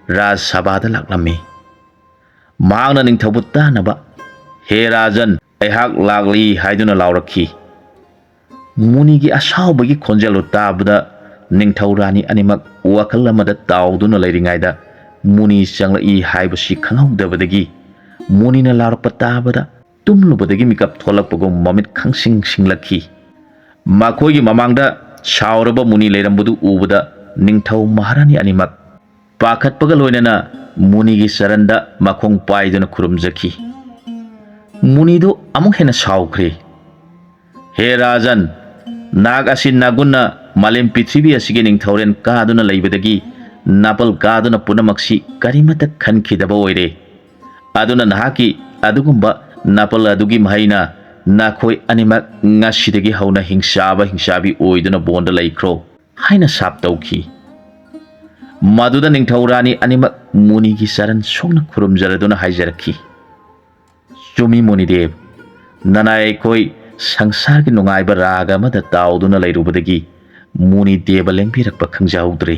ꯔꯥꯖ ꯁꯚꯥꯗ ꯂꯥꯛꯂꯝꯃꯤ꯫ ꯃꯍꯥꯛꯅ ꯅꯤꯡꯊꯧꯕꯨ ꯇꯥꯅꯕ, "ꯍꯦ ꯔꯥꯖꯟ, ꯑꯩꯍꯥꯛ ꯂꯥꯛꯂꯤ" ꯍꯥꯏꯗꯨꯅ ꯂꯥꯎꯔꯛꯈꯤ꯫ ꯃꯨꯅꯤꯒꯤ ꯑꯁꯥꯎꯕꯒꯤ ꯈꯣꯟꯖꯦꯜꯗꯨ ꯇꯥꯕꯗ ꯅꯤꯡꯊꯧ ꯔꯥꯅꯤ ꯑꯅꯤꯃꯛ ꯋꯥꯈꯜ ꯑꯃꯗ ꯇꯥꯎꯗꯨꯅ ꯂꯩꯔꯤꯉꯩꯗ, ꯃꯨꯅꯤ ꯆꯪꯂꯛꯏ ꯍꯥꯏꯕꯁꯤ ꯈꯪꯍꯧꯗꯕꯗꯒꯤ, ꯃꯨꯅꯤꯅ ꯂꯥꯎꯔꯛꯄ ꯇꯥꯕꯗ ꯇꯨꯝꯂꯨꯕꯗꯒꯤ ꯃꯤꯀꯞ ꯊꯣꯛꯂꯛꯄꯒꯨꯝ ꯃꯃꯤꯠ ꯈꯪꯁꯤꯡ ꯁꯤꯡꯂꯛꯈꯤ꯫ ꯃꯈꯣꯏꯒꯤ ꯃꯃꯥꯡꯗ ꯁꯥꯎꯔꯕ ꯃꯨꯅꯤ ꯂꯩꯔꯝꯕꯗꯨ ꯎꯕꯗ ꯅꯤꯡꯊꯧ ꯃꯍꯥꯔꯥꯅꯤ ꯑꯅꯤꯃꯛ ꯄꯥꯈꯠꯄꯒ ꯂꯣꯏꯅꯅ ꯃꯨꯅꯤꯒꯤ ꯆꯔꯟꯗ ꯃꯈꯣꯡ ꯄꯥꯏꯗꯨꯅ ꯈꯨꯔꯨꯝꯖꯈꯤ꯫ ꯃꯨꯅꯤꯗꯨ ꯑꯃꯨꯛ ꯍꯦꯟꯅ ꯁꯥꯎꯈ꯭ꯔꯦ꯫ "ꯍꯦ ꯔꯥꯖꯟ, ꯅꯍꯥꯛ ꯑꯁꯤ ꯅꯒꯨꯟꯅ ꯃꯥꯂꯦꯝ ꯄ꯭ꯔꯤꯊꯤꯕꯤ ꯑꯁꯤꯒꯤ ꯅꯤꯡꯊꯧꯔꯦꯜ ꯀꯥꯗꯨꯅ ꯂꯩꯕꯗꯒꯤ ꯅꯥꯄꯜ ꯀꯥꯗꯨꯅ ꯄꯨꯝꯅꯃꯛꯁꯤ ꯀꯔꯤꯃꯠꯇ ꯈꯟꯈꯤꯗꯕ ꯑꯣꯏꯔꯦ꯫ ꯑꯗꯨꯅ ꯅꯍꯥꯛꯀꯤ ꯑꯗꯨꯒꯨꯝꯕ ꯅꯥꯄꯜ ꯑꯗꯨꯒꯤ ꯃꯍꯩꯅ ꯅꯈꯣꯏ ꯑꯅꯤꯃꯛ ꯉꯁꯤꯗꯒꯤ ꯍꯧꯅ ꯍꯤꯡꯆꯥꯕ ꯍꯤꯡꯆꯥꯕꯤ ꯑꯣꯏꯗꯨꯅ ꯕꯣꯟꯗ ꯂꯩꯈ꯭ꯔꯣ" ꯍꯥꯏꯅ ꯁꯥꯞ ꯇꯧꯈꯤ꯫ ꯃꯗꯨꯗ ꯅꯤꯡꯊꯧ ꯔꯥꯅꯤ ꯑꯅꯤꯃꯛ ꯃꯨꯅꯤꯒꯤ ꯆꯔꯟ ꯁꯣꯛꯅ ꯈꯨꯔꯨꯝꯖꯔꯗꯨꯅ ꯍꯥꯏꯖꯔꯛꯈꯤ, "ꯆꯨꯝꯃꯤ ꯃꯨꯅꯤꯗꯦꯕ, ꯅꯅꯥꯏ ꯑꯩꯈꯣꯏ ꯁꯪꯁꯥꯔꯒꯤ ꯅꯨꯡꯉꯥꯏꯕ ꯔꯥꯒ ꯑꯃꯗ ꯇꯥꯎꯗꯨꯅ ꯂꯩꯔꯨꯕꯗꯒꯤ ꯃꯨꯅꯤꯗꯦꯕ ꯂꯦꯡꯕꯤꯔꯛꯄ ꯈꯪꯖꯍꯧꯗ꯭ꯔꯦ꯫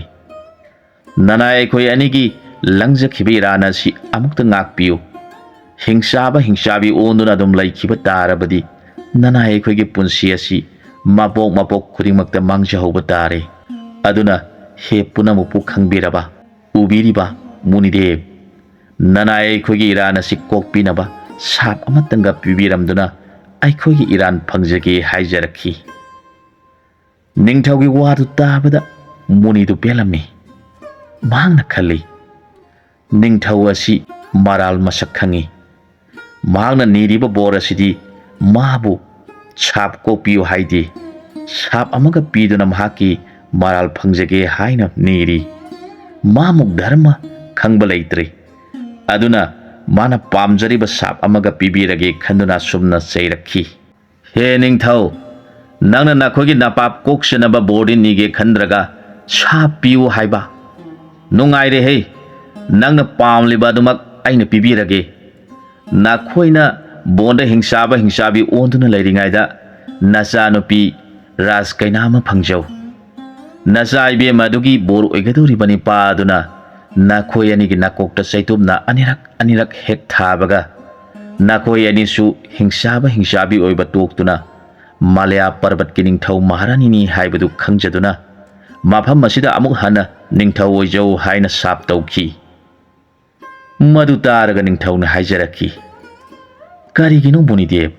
ꯅꯅꯥꯏ ꯑꯩꯈꯣꯏ ꯑꯅꯤꯒꯤ ꯂꯪꯖꯈꯤꯕ ꯏꯔꯥꯟ ꯑꯁꯤ ꯑꯃꯨꯛꯇ ꯉꯥꯛꯄꯤꯌꯨ꯫ ꯍꯤꯡꯆꯥꯕ ꯍꯤꯡꯆꯥꯕꯤ ꯑꯣꯟꯗꯨꯅ ꯑꯗꯨꯝ ꯂꯩꯈꯤꯕ ꯇꯥꯔꯕꯗꯤ ꯅꯅꯥꯏ ꯑꯩꯈꯣꯏꯒꯤ ꯄꯨꯟꯁꯤ ꯑꯁꯤ ꯃꯄꯣꯛ ꯃꯄꯣꯛ ꯈꯨꯗꯤꯡꯃꯛꯇ ꯃꯥꯡꯖꯍꯧꯕ ꯇꯥꯔꯦ꯫ ꯑꯗꯨꯅ ꯍꯦ ꯄꯨꯝꯅꯃꯛꯄꯨ ꯈꯪꯕꯤꯔꯕ, ꯎꯕꯤꯔꯤꯕ ꯃꯨꯅꯤꯗꯦꯕ, ꯅꯅꯥꯏ ꯑꯩꯈꯣꯏꯒꯤ ꯏꯔꯥꯟ ꯑꯁꯤ ꯀꯣꯛꯄꯤꯅꯕ ꯁꯥꯞ ꯑꯃꯇꯪꯒ ꯄꯤꯕꯤꯔꯝꯗꯨꯅ ꯑꯩꯈꯣꯏꯒꯤ ꯏꯔꯥꯟ ꯐꯪꯖꯒꯦ" ꯍꯥꯏꯖꯔꯛꯈꯤ꯫ ꯅꯤꯡꯊꯧꯒꯤ ꯋꯥꯗꯨ ꯇꯥꯕꯗ ꯃꯨꯅꯤꯗꯨ ꯄꯦꯜꯂꯝꯃꯤ꯫ ꯃꯍꯥꯛꯅ ꯈꯜꯂꯤ, "ꯅꯤꯡꯊꯧ ꯑꯁꯤ ꯃꯔꯥꯜ ꯃꯁꯛ ꯈꯪꯏ꯫ ꯃꯍꯥꯛꯅ ꯅꯤꯔꯤꯕ ꯕꯣꯔ ꯑꯁꯤꯗꯤ ꯃꯥꯕꯨ ꯁꯥꯞ ꯀꯣꯛꯄꯤꯌꯨ ꯍꯥꯏꯗꯦ, ꯁꯥꯞ ꯑꯃꯒ ꯄꯤꯗꯨꯅ ꯃꯍꯥꯛꯀꯤ ꯃꯔꯥꯜ ꯐꯪꯖꯒꯦ ꯍꯥꯏꯅ ꯅꯤꯔꯤ꯫ ꯃꯥꯃꯨꯛ ꯙꯔꯃ ꯈꯪꯕ ꯂꯩꯇ꯭ꯔꯦ꯫ ꯑꯗꯨꯅ ꯃꯥꯅ ꯄꯥꯝꯖꯔꯤꯕ ꯁꯥꯞ ꯑꯃꯒ ꯄꯤꯕꯤꯔꯒꯦ" ꯈꯟꯗꯨꯅ ꯑꯁꯨꯝꯅ ꯆꯩꯔꯛꯈꯤ, "ꯍꯦ ꯅꯤꯡꯊꯧ, ꯅꯪꯅ ꯅꯈꯣꯏꯒꯤ ꯅꯄꯥꯞ ꯀꯣꯛꯆꯅꯕ ꯕꯣꯔꯗꯤ ꯅꯤꯒꯦ ꯈꯟꯗ꯭ꯔꯒ ꯁꯥꯞ ꯄꯤꯌꯨ ꯍꯥꯏꯕ? ꯅꯨꯡꯉꯥꯏꯔꯦꯍꯦ, ꯅꯪꯅ ꯄꯥꯝꯂꯤꯕ ꯑꯗꯨꯃꯛ ꯑꯩꯅ ꯄꯤꯕꯤꯔꯒꯦ꯫ ꯅꯈꯣꯏꯅ ꯕꯣꯟꯗ ꯍꯤꯡꯆꯥꯕ ꯍꯤꯡꯆꯥꯕꯤ ꯑꯣꯟꯗꯨꯅ ꯂꯩꯔꯤꯉꯩꯗ ꯅꯆꯥꯅꯨꯄꯤ ꯔꯥꯖ ꯀꯩꯅꯥ ꯑꯃ ꯐꯪꯖꯧ꯫ ꯅꯆꯥ ꯏꯕꯦꯝꯃ ꯑꯗꯨꯒꯤ ꯕꯣꯔ ꯑꯣꯏꯒꯗꯧꯔꯤꯕ ꯅꯤꯄꯥ ꯑꯗꯨꯅ ꯅꯈꯣꯏ ꯑꯅꯤꯒꯤ ꯅꯥꯀꯣꯛꯇ ꯆꯩꯇꯨꯞꯅ ꯑꯅꯤꯔꯛ ꯑꯅꯤꯔꯛ ꯍꯦꯛ ꯊꯥꯕꯒ ꯅꯈꯣꯏ ꯑꯅꯤꯁꯨ ꯍꯤꯡꯆꯥꯕ ꯍꯤꯡꯆꯥꯕꯤ ꯑꯣꯏꯕ ꯇꯣꯛꯇꯨꯅ ꯃꯥꯂꯌꯥ ꯄꯔꯕꯠꯀꯤ ꯅꯤꯡꯊꯧ ꯃꯍꯥꯔꯥꯅꯤꯅꯤ ꯍꯥꯏꯕꯗꯨ ꯈꯪꯖꯗꯨꯅ ꯃꯐꯝ ꯑꯁꯤꯗ ꯑꯃꯨꯛ ꯍꯟꯅ ꯅꯤꯡꯊꯧ ꯑꯣꯏꯖꯧ" ꯍꯥꯏꯅ ꯁꯥꯞ ꯇꯧꯈꯤ꯫ ꯃꯗꯨ ꯇꯥꯔꯒ ꯅꯤꯡꯊꯧꯅ ꯍꯥꯏꯖꯔꯛꯈꯤ, "ꯀꯔꯤꯒꯤꯅꯣ ꯃꯨꯅꯤꯗꯦꯕ,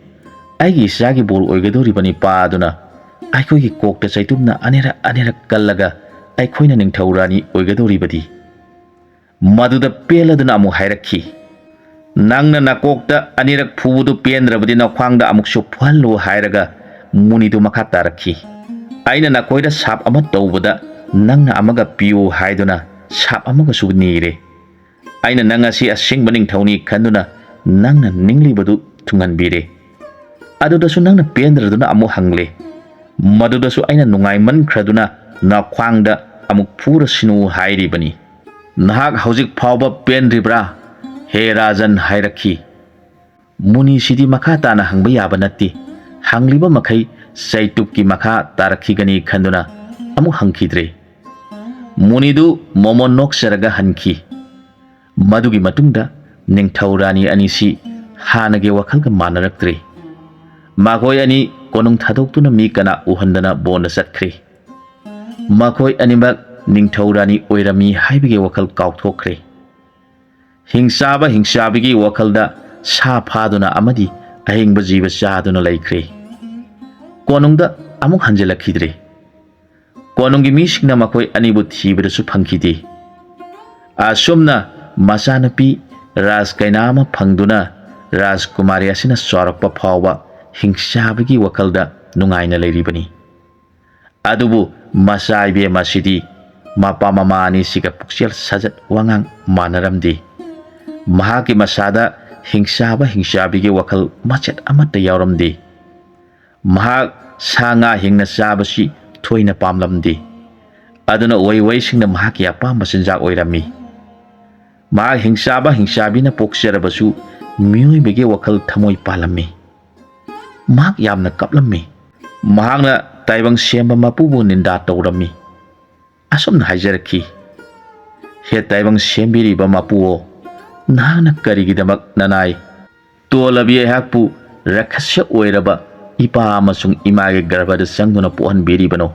ꯑꯩꯒꯤ ꯏꯆꯥꯒꯤ ꯕꯣꯔ ꯑꯣꯏꯒꯗꯧꯔꯤꯕ ꯅꯤꯄꯥ ꯑꯗꯨꯅ ꯑꯩꯈꯣꯏꯒꯤ ꯀꯣꯛꯇ ꯆꯩꯇꯨꯞꯅ ꯑꯅꯤꯔꯛ ꯑꯅꯤꯔꯛ ꯀꯜꯂꯒ ꯑꯩꯈꯣꯏꯅ ꯅꯤꯡꯊꯧ ꯔꯥꯅꯤ ꯑꯣꯏꯒꯗꯧꯔꯤꯕꯗꯤ꯫ ꯃꯗꯨꯗ ꯄꯦꯜꯂꯗꯨꯅ ꯑꯃꯨꯛ ꯍꯥꯏꯔꯛꯈꯤ, "ꯅꯪꯅ ꯅꯀꯣꯛꯇ ꯑꯅꯤꯔꯛ ꯐꯨꯕꯗꯨ ꯄꯦꯟꯗ꯭ꯔꯕꯗꯤ ꯅꯈ꯭ꯋꯥꯡꯗ ꯑꯃꯨꯛꯁꯨ ꯐꯨꯍꯜꯂꯨ" ꯍꯥꯏꯔꯒ ꯃꯨꯅꯤꯗꯨ ꯃꯈꯥ ꯇꯥꯔꯛꯈꯤ꯫ "ꯑꯩꯅ ꯅꯈꯣꯏꯗ ꯁꯥꯞ ꯑꯃ ꯇꯧꯕꯗ ꯅꯪꯅ ꯑꯃꯒ ꯄꯤꯌꯨ ꯍꯥꯏꯗꯨꯅ ꯁꯥꯞ ꯑꯃꯒꯁꯨ ꯅꯤꯔꯦ꯫ ꯑꯩꯅ ꯅꯪ ꯑꯁꯤ ꯑꯁꯦꯡꯕ ꯅꯤꯡꯊꯧꯅꯤ ꯈꯟꯗꯨꯅ ꯅꯪꯅ ꯅꯤꯡꯂꯤꯕꯗꯨ ꯊꯨꯡꯍꯟꯕꯤꯔꯦ꯫ ꯑꯗꯨꯗꯁꯨ ꯅꯪꯅ ꯄꯦꯟꯗ꯭ꯔꯗꯨꯅ ꯑꯃꯨꯛ ꯍꯪꯂꯦ꯫ ꯃꯗꯨꯗꯁꯨ ꯑꯩꯅ ꯅꯨꯡꯉꯥꯏꯃꯟꯈ꯭ꯔꯗꯨꯅ ꯅꯈ꯭ꯋꯥꯡꯗ ꯑꯃꯨꯛ ꯐꯨꯔꯁꯅꯨ ꯍꯥꯏꯔꯤꯕꯅꯤ꯫ ꯅꯍꯥꯛ ꯍꯧꯖꯤꯛ ꯐꯥꯎꯕ ꯄꯦꯟꯗ꯭ꯔꯤꯕ꯭ꯔꯥ, ꯍꯦ ꯔꯥꯖꯟ?" ꯍꯥꯏꯔꯛꯈꯤ꯫ ꯃꯨꯅꯤꯁꯤꯗꯤ ꯃꯈꯥ ꯇꯥꯅ ꯍꯪꯕ ꯌꯥꯕ ꯅꯠꯇꯦ꯫ ꯍꯪꯂꯤꯕ ꯃꯈꯩ ꯆꯩꯇꯨꯞꯀꯤ ꯃꯈꯥ ꯇꯥꯔꯛꯈꯤꯒꯅꯤ ꯈꯟꯗꯨꯅ ꯑꯃꯨꯛ ꯍꯪꯈꯤꯗ꯭ꯔꯦ꯫ ꯃꯨꯅꯤꯗꯨ ꯃꯣꯃꯣꯟ ꯅꯣꯛꯆꯔꯒ ꯍꯟꯈꯤ꯫ ꯃꯗꯨꯒꯤ ꯃꯇꯨꯡꯗ ꯅꯤꯡꯊꯧ ꯔꯥꯅꯤ ꯑꯅꯤꯁꯤ ꯍꯥꯟꯅꯒꯤ ꯋꯥꯈꯜꯒ ꯃꯥꯟꯅꯔꯛꯇ꯭ꯔꯦ꯫ ꯃꯈꯣꯏ ꯑꯅꯤ ꯀꯣꯅꯨꯡ ꯊꯥꯗꯣꯛꯇꯨꯅ ꯃꯤ ꯀꯅꯥ ꯎꯍꯟꯗꯅ ꯕꯣꯟꯗ ꯆꯠꯈ꯭ꯔꯦ꯫ ꯃꯈꯣꯏ ꯑꯅꯤꯃꯛ ꯅꯤꯡꯊꯧ ꯔꯥꯅꯤ ꯑꯣꯏꯔꯝꯃꯤ ꯍꯥꯏꯕꯒꯤ ꯋꯥꯈꯜ ꯀꯥꯎꯊꯣꯛꯈ꯭ꯔꯦ꯫ ꯍꯤꯡꯆꯥꯕ ꯍꯤꯡꯆꯥꯕꯤꯒꯤ ꯋꯥꯈꯜꯗ ꯁꯥ ꯐꯥꯗꯨꯅ ꯑꯃꯗꯤ ꯑꯍꯤꯡꯕ ꯖꯤꯕ ꯆꯥꯗꯨꯅ ꯂꯩꯈ꯭ꯔꯦ꯫ ꯀꯣꯅꯨꯡꯗ ꯑꯃꯨꯛ ꯍꯟꯖꯤꯜꯂꯛꯈꯤꯗ꯭ꯔꯦ꯫ ꯀꯣꯅꯨꯡꯒꯤ ꯃꯤꯁꯤꯡꯅ ꯃꯈꯣꯏ ꯑꯅꯤꯕꯨ ꯊꯤꯕꯗꯁꯨ ꯐꯪꯈꯤꯗꯦ꯫ ꯑꯁꯨꯝꯅ ꯃꯆꯥꯅꯨꯄꯤ ꯔꯥꯖꯀꯩꯅꯥ ꯑꯃ ꯐꯪꯗꯨꯅ ꯔꯥꯖꯀꯨꯃꯥꯔꯤ ꯑꯁꯤꯅ ꯆꯥꯎꯔꯛꯄ ꯐꯥꯎꯕ ꯍꯤꯡꯆꯥꯕꯒꯤ ꯋꯥꯈꯜꯗ ꯅꯨꯡꯉꯥꯏꯅ ꯂꯩꯔꯤꯕꯅꯤ꯫ ꯑꯗꯨꯕꯨ ꯃꯆꯥ ꯏꯕꯦꯝ ꯑꯁꯤꯗꯤ ꯃꯄꯥ ꯃꯃꯥ ꯑꯅꯤꯁꯤꯒ ꯄꯨꯛꯆꯦꯜ ꯁꯥꯖꯠ ꯋꯥꯉꯥꯡ ꯃꯥꯟꯅꯔꯝꯗꯦ꯫ ꯃꯍꯥꯛꯀꯤ ꯃꯁꯥꯗ ꯍꯤꯡꯆꯥꯕ ꯍꯤꯡꯆꯥꯕꯤꯒꯤ ꯋꯥꯈꯜ ꯃꯆꯦꯠ ꯑꯃꯠꯇ ꯌꯥꯎꯔꯝꯗꯦ꯫ ꯃꯍꯥꯛ ꯁꯥ ꯉꯥ ꯍꯤꯡꯅ ꯆꯥꯕꯁꯤ ꯊꯣꯏꯅ ꯄꯥꯝꯂꯝꯗꯦ꯫ ꯑꯗꯨꯅ ꯎꯍꯩ ꯋꯥꯍꯩꯁꯤꯡꯅ ꯃꯍꯥꯛꯀꯤ ꯑꯄꯥꯝꯕ ꯆꯤꯟꯖꯥꯛ ꯑꯣꯏꯔꯝꯃꯤ꯫ ꯃꯍꯥꯛ ꯍꯤꯡꯆꯥꯕ ꯍꯤꯡꯆꯥꯕꯤꯅ ꯄꯣꯛꯆꯔꯕꯁꯨ ꯃꯤꯑꯣꯏꯕꯒꯤ ꯋꯥꯈꯜ ꯊꯃꯣꯏ ꯄꯥꯜꯂꯝꯃꯤ꯫ ꯃꯍꯥꯛ ꯌꯥꯝꯅ ꯀꯞꯂꯝꯃꯤ꯫ ꯃꯍꯥꯛꯅ ꯇꯥꯏꯕꯪ ꯁꯦꯝꯕ ꯃꯄꯨꯕꯨ ꯅꯤꯟꯗꯥ ꯇꯧꯔꯝꯃꯤ꯫ ꯑꯁꯨꯝꯅ ꯍꯥꯏꯖꯔꯛꯈꯤ, "ꯍꯦ ꯇꯥꯏꯕꯪ ꯁꯦꯝꯕꯤꯔꯤꯕ ꯃꯄꯨꯑꯣ, ꯅꯍꯥꯛꯅ ꯀꯔꯤꯒꯤꯗꯃꯛ ꯅꯅꯥꯏ ꯇꯣꯜꯂꯕꯤ ꯑꯩꯍꯥꯛꯄꯨ ꯔꯥꯈꯁ ꯑꯣꯏꯔꯕ ꯏꯄꯥ ꯑꯃꯁꯨꯡ ꯏꯃꯥꯒꯤ ꯒꯔꯚꯗ ꯆꯪꯗꯨꯅ ꯄꯣꯛꯍꯟꯕꯤꯔꯤꯕꯅꯣ?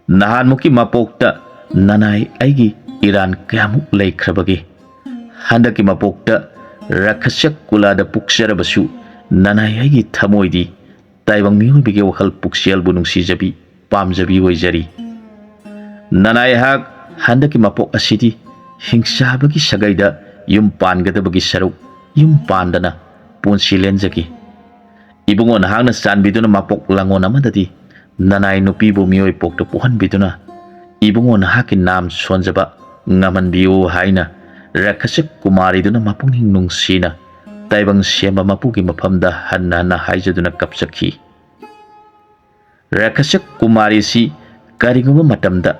ꯅꯍꯥꯟꯃꯨꯛꯀꯤ ꯃꯄꯣꯛꯇ ꯅꯅꯥꯏ ꯑꯩꯒꯤ ꯏꯔꯥꯟ ꯀꯌꯥꯃꯨꯛ ꯂꯩꯈ꯭ꯔꯕꯒꯦ? ꯍꯟꯗꯛꯀꯤ ꯃꯄꯣꯛꯇ ꯔꯥꯈꯁ ꯀꯨꯂꯥꯗ ꯄꯣꯛꯆꯔꯕꯁꯨ ꯅꯅꯥꯏ ꯑꯩꯒꯤ ꯊꯃꯣꯏꯗꯤ ꯇꯥꯏꯕꯪ ꯃꯤꯑꯣꯏꯕꯒꯤ ꯋꯥꯈꯜ ꯄꯨꯛꯆꯦꯜꯕꯨ ꯅꯨꯡꯁꯤꯖꯕꯤ, ꯄꯥꯝꯖꯕꯤ ꯑꯣꯏꯖꯔꯤ꯫ ꯅꯅꯥꯏꯍꯥꯛ ꯍꯟꯗꯛꯀꯤ ꯃꯄꯣꯛ ꯑꯁꯤꯗꯤ ꯍꯤꯡꯆꯥꯕꯒꯤ ꯁꯥꯒꯩꯗ ꯌꯨꯝ ꯄꯥꯟꯒꯗꯕꯒꯤ ꯁꯔꯨꯛ ꯌꯨꯝ ꯄꯥꯟꯗꯅ ꯄꯨꯟꯁꯤ ꯂꯦꯟꯖꯒꯦ꯫ ꯏꯕꯨꯡꯉꯣ ꯅꯍꯥꯛꯅ ꯆꯥꯟꯕꯤꯗꯨꯅ ꯃꯄꯣꯛ ꯂꯥꯡꯉꯣꯟ ꯑꯃꯗꯗꯤ ꯅꯅꯥꯏ ꯅꯨꯄꯤꯕꯨ ꯃꯤꯑꯣꯏ ꯄꯣꯛꯇ ꯄꯣꯛꯍꯟꯕꯤꯗꯨꯅ ꯏꯕꯨꯡꯉꯣ ꯅꯍꯥꯛꯀꯤ ꯅꯥꯝ ꯁꯣꯟꯖꯕ ꯉꯝꯍꯟꯕꯤꯌꯨ ꯍꯥꯏꯅ ꯔꯥꯈꯁ ꯀꯨꯃꯥꯔꯤꯗꯨꯅ ꯃꯄꯨꯛꯅꯤꯡ ꯅꯨꯡꯁꯤꯅ ꯇꯥꯏꯕꯪ ꯁꯦꯝꯕ ꯃꯄꯨꯒꯤ ꯃꯐꯝꯗ ꯍꯟꯅ ꯍꯟꯅ ꯍꯥꯏꯖꯗꯨꯅ ꯀꯞꯆꯈꯤ꯫ ꯔꯥꯈꯁ ꯀꯨꯃꯥꯔꯤꯁꯤ ꯀꯔꯤꯒꯨꯝꯕ ꯃꯇꯝꯗ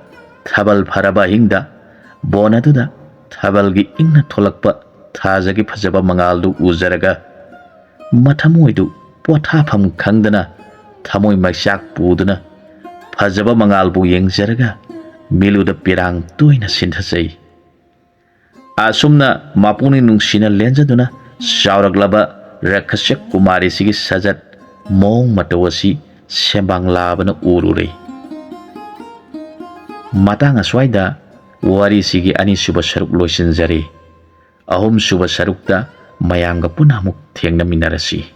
ꯊꯥꯕꯜ ꯐꯔꯕ ꯑꯍꯤꯡꯗ ꯕꯣꯟ ꯑꯗꯨꯗ ꯊꯥꯕꯜꯒꯤ ꯏꯪꯅ ꯊꯣꯛꯂꯛꯄ ꯊꯥꯖꯒꯤ ꯐꯖꯕ ꯃꯉꯥꯜꯗꯨ ꯎꯖꯔꯒ ꯃꯊꯃꯣꯏꯗꯨ ꯄꯣꯊꯥꯐꯝ ꯈꯪꯗꯅ ꯊꯃꯣꯏ ꯃꯩꯆꯥꯛ ꯄꯨꯗꯨꯅ ꯐꯖꯕ ꯃꯉꯥꯜꯕꯨ ꯌꯦꯡꯖꯔꯒ ꯃꯤꯠꯂꯨꯗ ꯄꯤꯔꯥꯡ ꯇꯣꯏꯅ ꯁꯤꯟꯊꯖꯩ꯫ ꯑꯁꯨꯝꯅ ꯃꯄꯨꯛꯅꯤꯡ ꯅꯨꯡꯁꯤꯅ ꯂꯦꯟꯖꯗꯨꯅ ꯆꯥꯎꯔꯛꯂꯕ ꯔꯥꯈꯁ ꯀꯨꯃꯥꯔꯤꯁꯤꯒꯤ ꯁꯥꯖꯠ ꯃꯑꯣꯡ ꯃꯇꯧ ꯑꯁꯤ ꯁꯦꯝꯕꯥꯡ ꯂꯥꯕꯅ ꯎꯔꯨꯔꯦ꯫ ꯃꯇꯥꯡ ꯑꯁ꯭ꯋꯥꯏꯗ ꯋꯥꯔꯤꯁꯤꯒꯤ ꯑꯅꯤꯁꯨꯕ ꯁꯔꯨꯛ ꯂꯣꯏꯁꯤꯟꯖꯔꯦ꯫ ꯑꯍꯨꯝꯁꯨꯕ ꯁꯔꯨꯛꯇ ꯃꯌꯥꯝꯒ ꯄꯨꯟꯅ ꯑꯃꯨꯛ ꯊꯦꯡꯅꯃꯤꯟꯅꯔꯁꯤ꯫